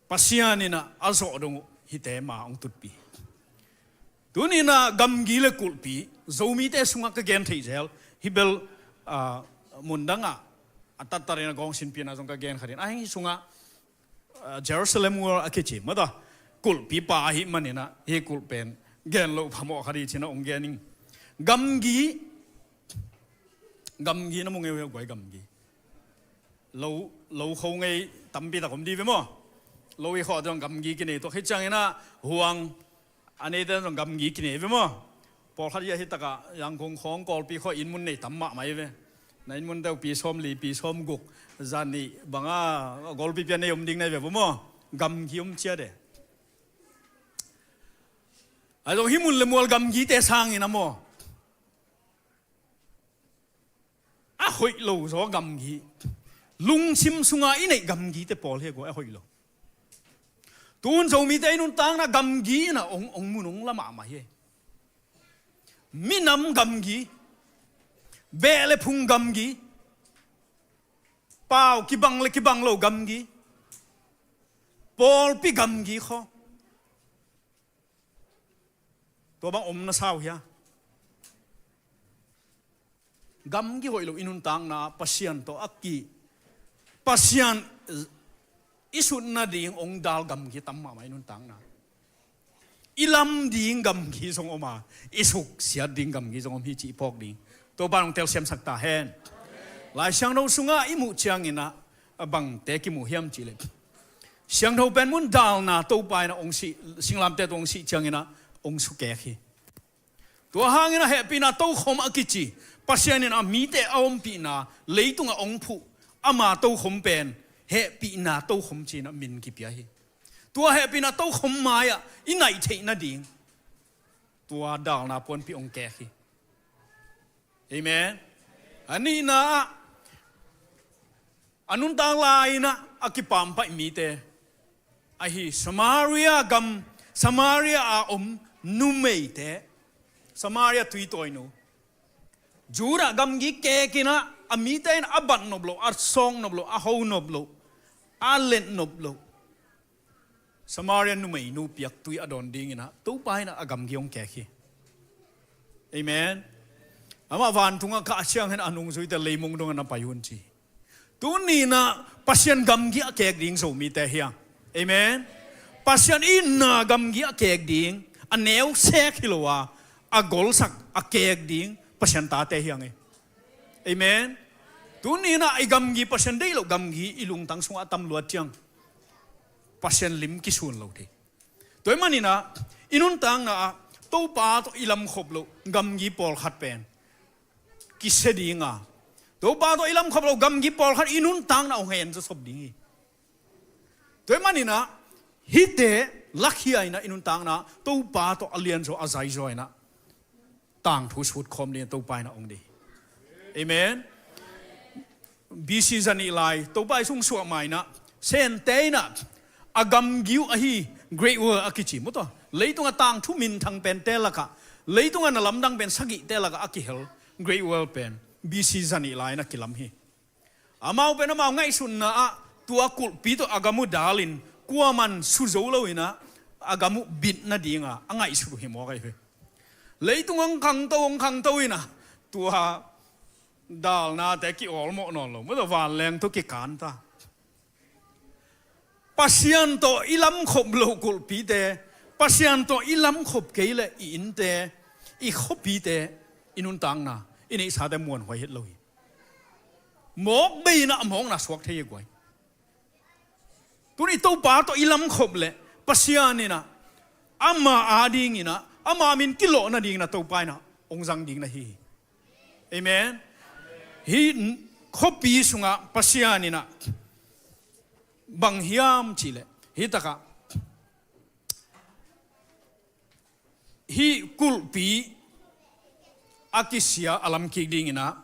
Pasian in ah a zawh dong uh hihte ma hong tutpih. Tuni in ah gamgi le kulhpi, Zomite sungah ka gen theih zel, hih bel, ah, mundang ah a tattat in ah gawngsinpi in ah zong ka gen kha ding. A heng hih sungah, ah, Jerusalem Wall a kici, maw tawh, kulhpi pa ahih manin ah hih kulh pen gen loh phamawh kha ding ci-in ah hong gen ing. Gamgi, gamgi na mu ngei uh hia guai gamgi? Lo, lo kho ngei tampi tak om ding ve maw? Lo i khawh zong gamgi kinei tuak hi ciangin ah huang a neite zong gamgi kinei ve maw? Pawlkhat hi a hi takah Yangon khawng Kawlpi khawh inn mun nei tam mahmah hi ve. Na inn mun deuh pi sawm li, pi sawm guk, za nih banga Kawlpi pia nei om ding nei ve vo maw? Gamgi om ciat e. A zong hih mun le mual gamgite sangin a maw? A hoih lo zaw gamgi. Lungsim sunga i neih gamgite pawl hi a guai a hoih lo. Tun Zomite i nuntakna gamgi in ah ong, ong mun ong la mahmah hi. Minam gamgi, beh le phung gamgi, pau kibang le kibang lo gamgi, pawlpi gamgi khaw. Tua bang om na sau hia? Gamgi hoih lo i nuntakna Pasian tawh a ki, Pasian i sut nading ong dal gamgi tam mahmah i nuntakna. I lam ding gamgi zong om a, i suksiat ding gamgi zong om hi cih i phawk ding. Topa nong telsiamsak ta hen. Lai Siangtho sungah i muh ciangin ah, a bangte kimu hiam cih leh, siangtho pen mun dalna Topa in ah ong sih, singlamteh tawh ong sih ciangin ah ong sukek hi. Tua hangin ah hehpihna tokhom a kici, Pasian in a mite a ompihna leitungah ong phuh ama tokhom pen hehpihna tokhom ci-in ah min kipia hi. Tua hehpihna tokhom mai-ah i naih theih nading tua dalna puanpi ong kek hi. Amen. A nihna ah, a nuntak lai-in ah a kipampaih mite ahi Samaria gam, Samaria a om numeite, Samaria tuitawinu, Judah gamgi kekin ah a mite in a bat nop loh, a sawk nop loh, a ho nop loh, a let nop loh Samaria numeinu piak tui a dawn dingin ah Topa in ah a gamgi ong kek hi. Amen. Amah vantungah kah ciangin a nungzuite leimong dongah na pai un ci. Tuni-in ah Pasian gamgi a kek ding Zomite hi hang. Amen. Pasian itna gamgi a kek ding, a neu sek hi lo a, a golsak a kek ding Pasian tate hi hang e. Amen. Tuni-in ah i gamgi Pasian deih loh gamgi i lungtang sungah a tam luat ciang Pasian lim kisun lo thei. Tua ahih manin ah i nuntakna ah Topa tawh i lamkhop loh gamgi pawlkhat pen kisia ding a, Topa tawh i lamkhop loh gamgi pawlkhat i nuntakna ong hen zawsop ding hi. Tua ahih manin ah hihte lakhia in ah i nuntakna Topa tawh a lianzaw a zaizaw in ah tangthu sut khawm ding Topa in ah ong deih. Amen. B C zanih lai Topa i sung suah ma-in ah Sente in ah a gamgi uh ahi Great Wall a kici, maw tua, leitungah tangthu minthang pente lakah, leitungah na lamdang pen sagihte lakah a kihel Great Wall pen B C zanih lai-in ah kilam hi. Amau pen amau ngaihsutna ah tua kulhpi tawh a gam uh dalin kuaman su zo loin ah a gam uh bit nadinga a ngaihsut uh hi mawk ahi hi. Leitung hong khangto, hong khangto in ah tua dalnate ki-awlmawh nawn lo, maw tua, vanleng tawh kikan ta. Pasian tawh i lamkhop loh kulhpite, Pasian tawh i lamkhop kei leh i innte, i khuapite, i nuntakna, i neihsate muanhuai het lo hi. Mawk bei in ah a mawkna suak thei hi guai. Tun i Topa tawh i lamkhop leh Pasian in ah ama adingin ah, ama min kilawh nadingin ah Topa in ah hong zang ding na hi hi. Amen. Hih khuapi sungah Pasian in ah bang hiam cih leh, hih takah hih kulhpi a kisia a lamkik dingin ah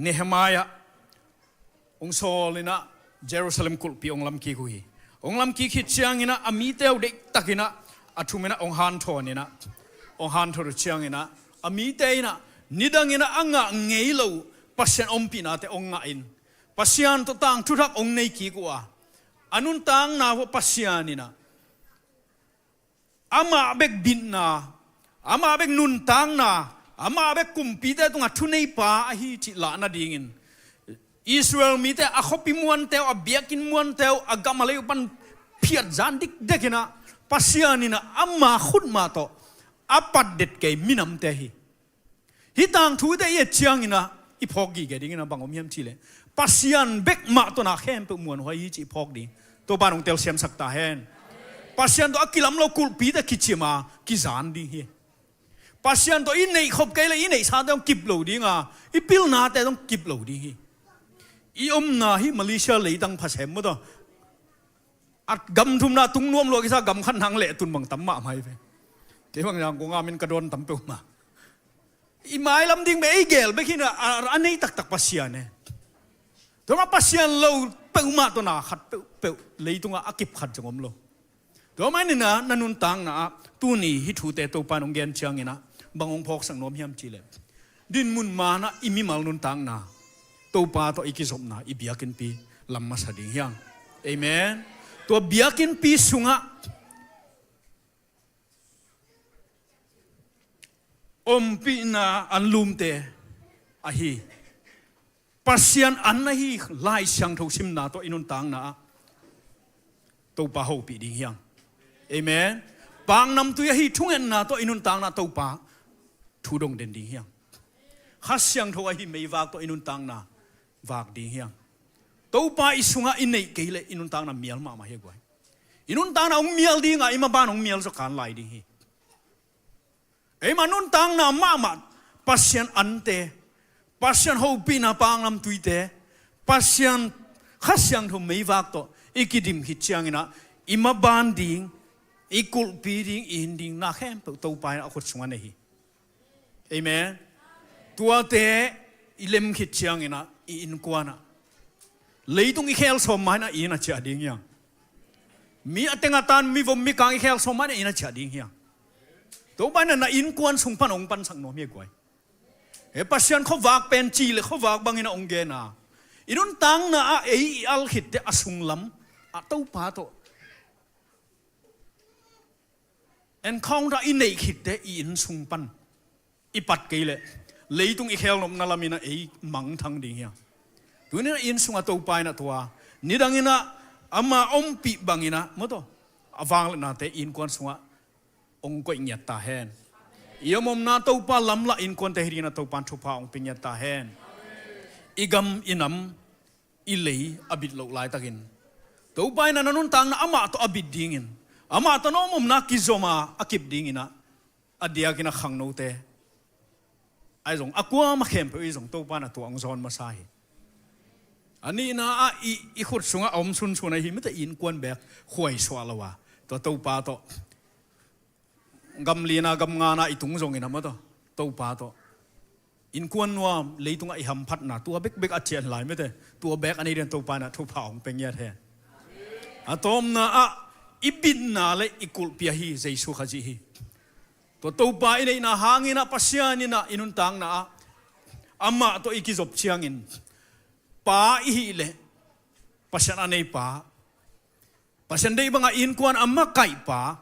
Nehemiah hong sawl in ah Jerusalem kulhpi hong lamkik uh hi. Hong lamkik khit ciangin ah a mite uh deihtakin ah a thum in ah hong hanthawn in ah, hong hanthawn uh ciangin ah a mite in ah nidangin ah a ngah ngei lo Pasian ompihnate hong ngah in, Pasian tawh tangthu thak hong nei kik uh a, a nuntakna uh ah Pasian in ah amah bek bitna, amah bek nuntakna, amah bek kumpite tungah thuneipa ahi cih lah nadingin Israel mite a khuapi muante uh, a biakinn muante uh, a gam a lei uh pan phiatzan dikdekin ah Pasian in ah ama khutma tawh a patdet kei minamte hi. Hih tangthute i et ciangin ah i phawk gige dingin ah bang om hiam cih leh, Pasian bek mah tawh na khempeuh muanhuai hi cih i phawk ding. Topa nong telsiamsak ta hen. Pasian tawh a kilam lo kulhpite kicim a, kizan ding hi. Pasian tawh i neihkhop kei leh i neihsate hong kip lo ding a, i pilnate hong kip lo ding hi. I omna hih Malaysia leitang phasem maw tua, a gam thumna tung nuam lua kisa, gam khat nang leh tun bang tam mahmah hi ve. Kei bang Yangon ah min ka dawn tam peuhmah. I mailam ding bek ei gel bek hi na, a, a nei taktak Pasian e. Tua mah Pasian lo peuhmah tawh na khat peuhpeuh leitungah a kip khat zong om lo. Tua manin ah na nuntakna ah tuni hih thute Topa in hong gen ciangin ah bang hong phawksak nuam hiam cih leh, dinmun man ah i mimal nuntakna Topa tawh i kizopna i biakinnpi lam masa ding hi hang. Amen. Tua biakinnpi sungah ompihna anlumte ahi, Pasian an ahi Lai Siangtho simna tawh i nuntakna ah Topa hopih ding hi hang. Amen. Paknamtui ahi thungetna tawh i nuntakna ah Topa thu dong den ding hi hang. Kha Siangtho ahi meivak tawh i nuntakna vak ding hi hang. Topa i sungah i neih kei leh i nuntakna mial mahmah hi a guai. I nuntakna hong mial ding a, i maban hong mial zaw kan lai ding hi. Eima nuntakna mahmah Pasian ante, Pasian hopihna paknamtuite, Pasian Kha Siangtho meivak tawh i kidim khit ciangin ah i maban ding, i kulhpi ding, i hin ding na khempeuh Topa in a khut sungah nei hi. Amen. Tuate i lem khit ciangin ah i innkuan ah leitung i khel sawm ma in ah i inn a ciah ding hi hang. Mi a teng a tan, mi vom mi kang i khel sawm ma in ah i inn a ciah ding hi hang. Topa in ah na innkuan sung pan hong pansak nuam hi a guai. He Pasian khuavak pen ci le khuavak bangin ah hong gen a, i nuntakna ah ei i al khitte a sunglam ah Topa tawh encounter i neih khitte i inn sung pan i pat kei leh leitung i khel nopna lamin ah ei mangthang ding hi hang. Tunin ah i inn sungah Topa in ah tua nidangin ah ama ompih bangin ah maw taw, a vangliatnate i innkuan sungah hong koih ngiat ta hen. I om omna Topa lamlah innkuante hi dingin ah Topa in thupha hong pia ngiat ta hen. I gam i nam i lei a bit loh laitakin Topa in ah na nuntakna amah tawh a bit dingin, amah tawh na om omna kizom a a kip dingin ah a diakin a khangnote ahi zong, a kuamah khempeuh ahi zong Topa in ah tua hong zawn masa hi. A nihna ah i, i khut sungah a om sunsun ahi mite i innkuan beek khuaisuah lo a, tua Topa tawh gam lina gam ngana i tung zongin ah maw taw, Topa tawh innkuan nuam, leitungah i hamphatna tua bekbek a cian lai mite, tua beek a nei dingin Topa in ah thupha hong pia ngiat hen. A tawpna ah i bitna le i kulhpi ahi Jesu Khazih hi. Tua Topa i neihna hangin ah Pasian in ah i nuntakna ah amah tawh i kizop ciangin pa i hih leh Pasian a nei pa, Pasian deih bangah innkuan a makaih pa,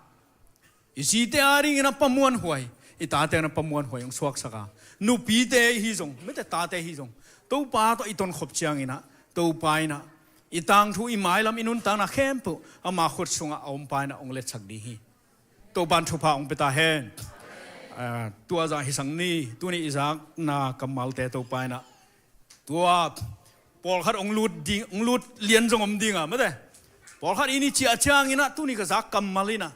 i zite a dingin a pamuanhuai, i tate a pamuanhuai hong suaksak a, nupite hi zong, mite tate hi zong, Topa tawh i tonkhop ciangin ah Topa in ah i tangthu, i mailam, i nuntakna khempeuh ama khut sungah a om pa in ah hong letsak ding hi. Topa in thupha hong pia ta hen. Ah, tua zah hi sang ni, tuni i zakna kammalte Topa in ah tua pawlkhat hong lut ding, hong lut lian zong om ding a, mate. Pawlkhat in i ciah ciangin ah tuni ka zak kammal in ah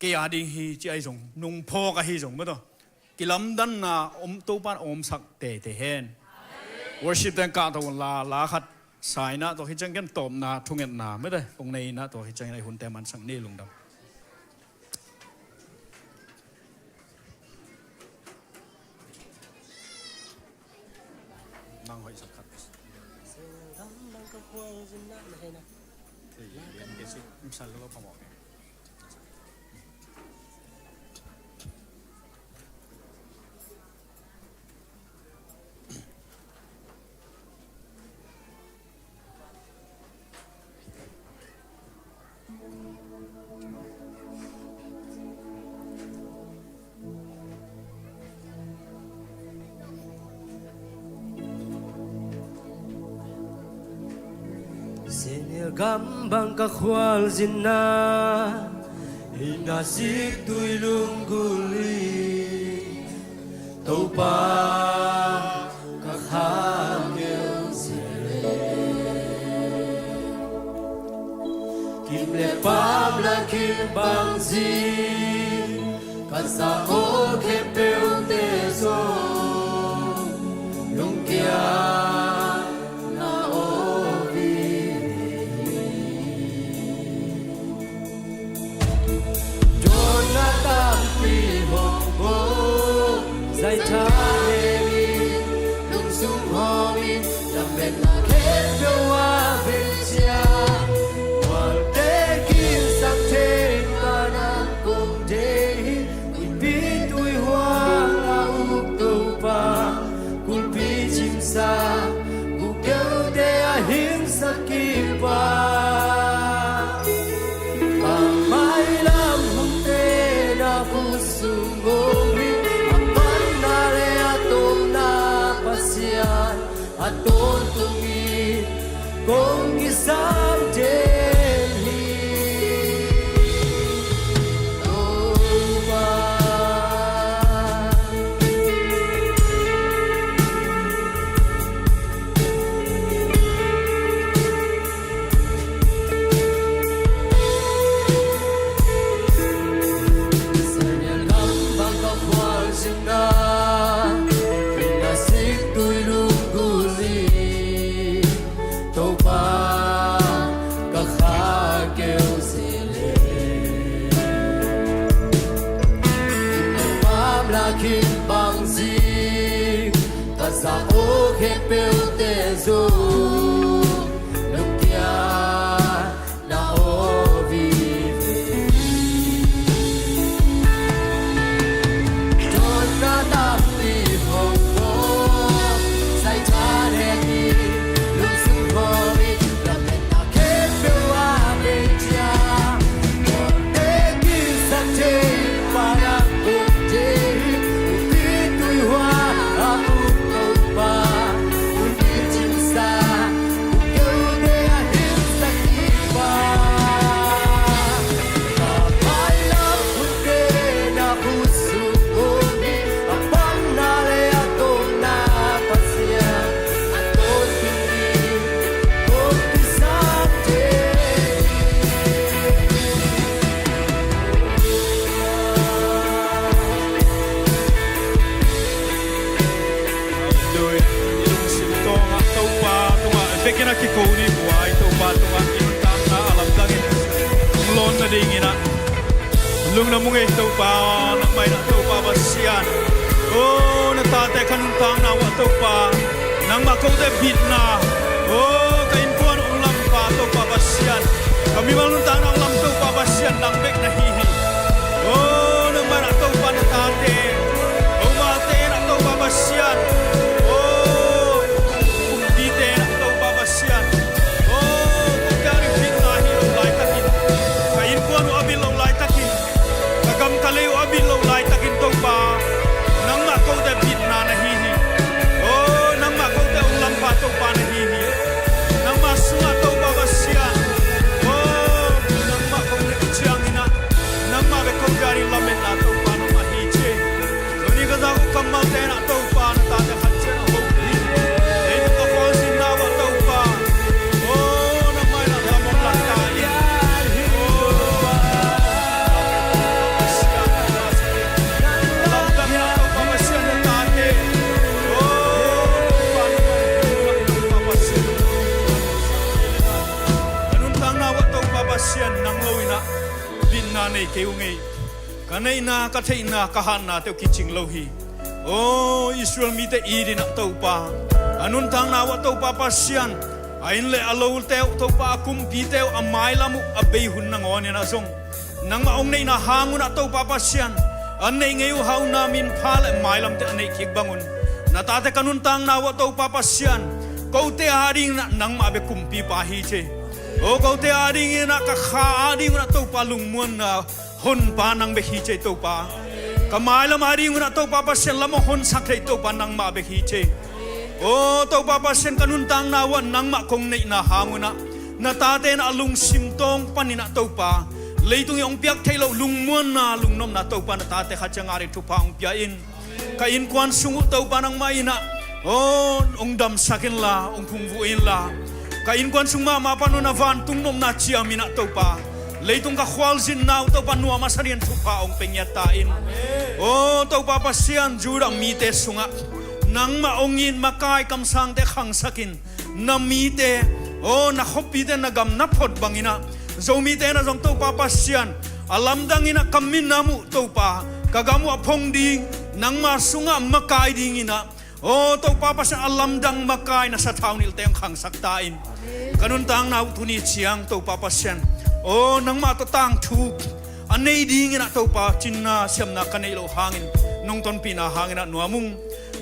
kei a ding hi ci ahi zong, nungphawk ahi zong, mate. Kilamdanna om, Topa in a omsak teitei hen. Worship teng kahto un la, la khat sa in ah tua khit ciang ken tawpna, thungetna, mate, hong nei in ah tua khit ciangin ah i hunte mansak ni, lungdam. Nang hoihsak khat. Senegal gam bang ka khualzinna, i na zik tui lunggulh in, Topa ka kha ngel zel. Kim le pam la kim bang zing, ka za aw khempeuhte zong lungkiat na aw vive hi. Dawnna tampi hong bawh, zai tha hengin, lungsim hawmin, lam betna khempeuh a vek ciang, mualte ki Kin bang zing ka za o khempeuhte zong lungkia na aw vive. Dotna tampi hong ko sai tha ne ni lungsung hong i lametna khempeuh a vei tia. Hallelujah. I lungsim tawngah Topa tungah vekin a kiko ni buai Topa tungah i nuntakna a lamdangin hong lawn nadingin ah lungdam ung ei Topa, nangmah in ah Topa Pasian. O, na tate ka nuntakna uh ah Topa, nangmah kote bitna. O, ka innkuan hong lampa Topa Pasian, ka mimal nuntakna hong lam Topa Pasian, nang bek na hi hi. O, nangmah in ah Topa na tate, o, mate in ah Topa Pasian. O, kumpite in ah Topa Pasian. O, kote a ding bitna hi lo laitakin, ka innkuan uh a bit lo laitakin, ka gam ka lei uh a bit lo laitakin Topa, nangmah kote bitna na hi hi. O, nangmah kote hong lampa Topa na hi hi. Nangmah sungah Topa Pasian. O, nangmah kong neih ciangin ah, nangmah bek kote a ding lametna Topa nangmah hi ci. Tuni ka zak uh kammalte in ah Topa na tate khat ciat a hopih in, ei ka khualzinna uh ah Topa. O, nangmah in ah lam hong lak ta in. O, lamdang in ah Topa Pasian na tate. O, Topa nangmah in ah Topa Pasian, ka nuntakna uh ah Topa Pasian, nang lo in ah bitna nei kei ung ei. Ka neihna, ka theihna, ka hatnate uh kicing lo hi. O, Israel mite it in ah Topa, a nuntakna uh ah Topa Pasian, a inn le a lote uh Topa, a kumpite uh a mailam uh a bei hun nangawn in ah zong, nangmah hong neihna hang un ah Topa Pasian, a neih ngei uh hauna, minpha le mailamte a neih kik bangun, na tate ka nuntakna uh ah Topa Pasian, kote a dingin ah nangmah bek kumpipa hi ci. O, kote a dingin ah ka kha a ding un ah Topa lungmuanna honpa nang bek hi ci Topa. Ka mailam a ding un ah Topa Pasian lam hong honsak thei Topa nangmah bek hi ci. O Topa Pasian, ka nuntakna uh ah nangmah kong neihna hang un ah, na tate in ah a lungsim tawng panin ah Topa, leitung i hong piak theih loh lungmuanna, lungnopna Topa na tate khat ciang a ding thupha hong pia in. Ka innkuan sung uh Topa nangmah in ah, o, hong damsak inla, hong phungvuh inla, ka innkuan sung mahmah pan un a vantung nopna ciam in ah Topa, leitung ka khualzinna uh Topa nuam a sa dingin thupha hong pia ngiat ta in. O Topa Pasian, Judah mite sungah nangmah hong it, makai kamsangte khangsak in, na mite, o, na khuapite, na gam na phot bangin ah, Zomite in ah zong Topa Pasian, a lamdang in ah ka minam uh Topa, ka gam uh a phong ding, nangma sungah makai dingin ah, o Topa Pasian, a lamdang makai na sathau nilhte hong khangsak ta in. Ka nuntakna uh tuni ciang Topa Pasian, o, nangmah tawh tangthu a nei dingin ah Topa, cinna siamna ka neih loh hangin nong tonpihna hangin ah nuam ung.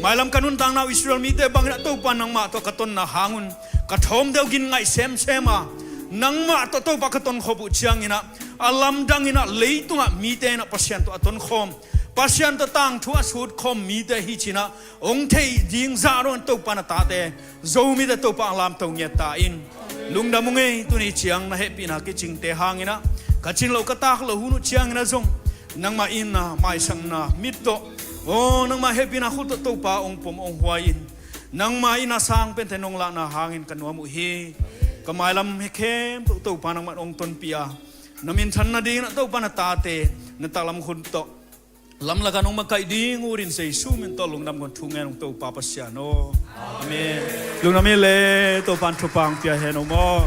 Mailam ka nuntakna uh Israel mite bangin ah Topa, nangmah tawh ka tonna hang un ka thawmte uh gin ngaih semsem a, nangmah tawh Topa ka tonkhop uh ciangin ah, a lamdang in ah leitungah mite in ah Pasian tawh a tonkhawm, Pasian tawh tangthu a sutkhawm mite hi ci-in ah hong theih ding zah dongin Topa na tate Zomite Topa hong lamto ngiat ta in. Lungdam ung ei, tuni ciang na hehpihna kicingte hangin ah, ka cin loh ka tak loh hun uh ciangin ah zong nangmah itna, maisakna mit tawh, o, nangmah hehpihna khut tawh Topa hong pom hong huai in. Nangmah itna sang pente nong lahna hangin ka nuam uh hi. Ka mailam hi khempeuh Topa nangmah hong tonpih a, na minthan nadingin ah Topa na tate na taklam khut tawh lamlak ah nong makaih ding uh in Jesu min tawh lungdam kong thungen ung Topa Pasian aw. Amen. Lungdam hi le, Topa in thupha hong pia hen aw maw.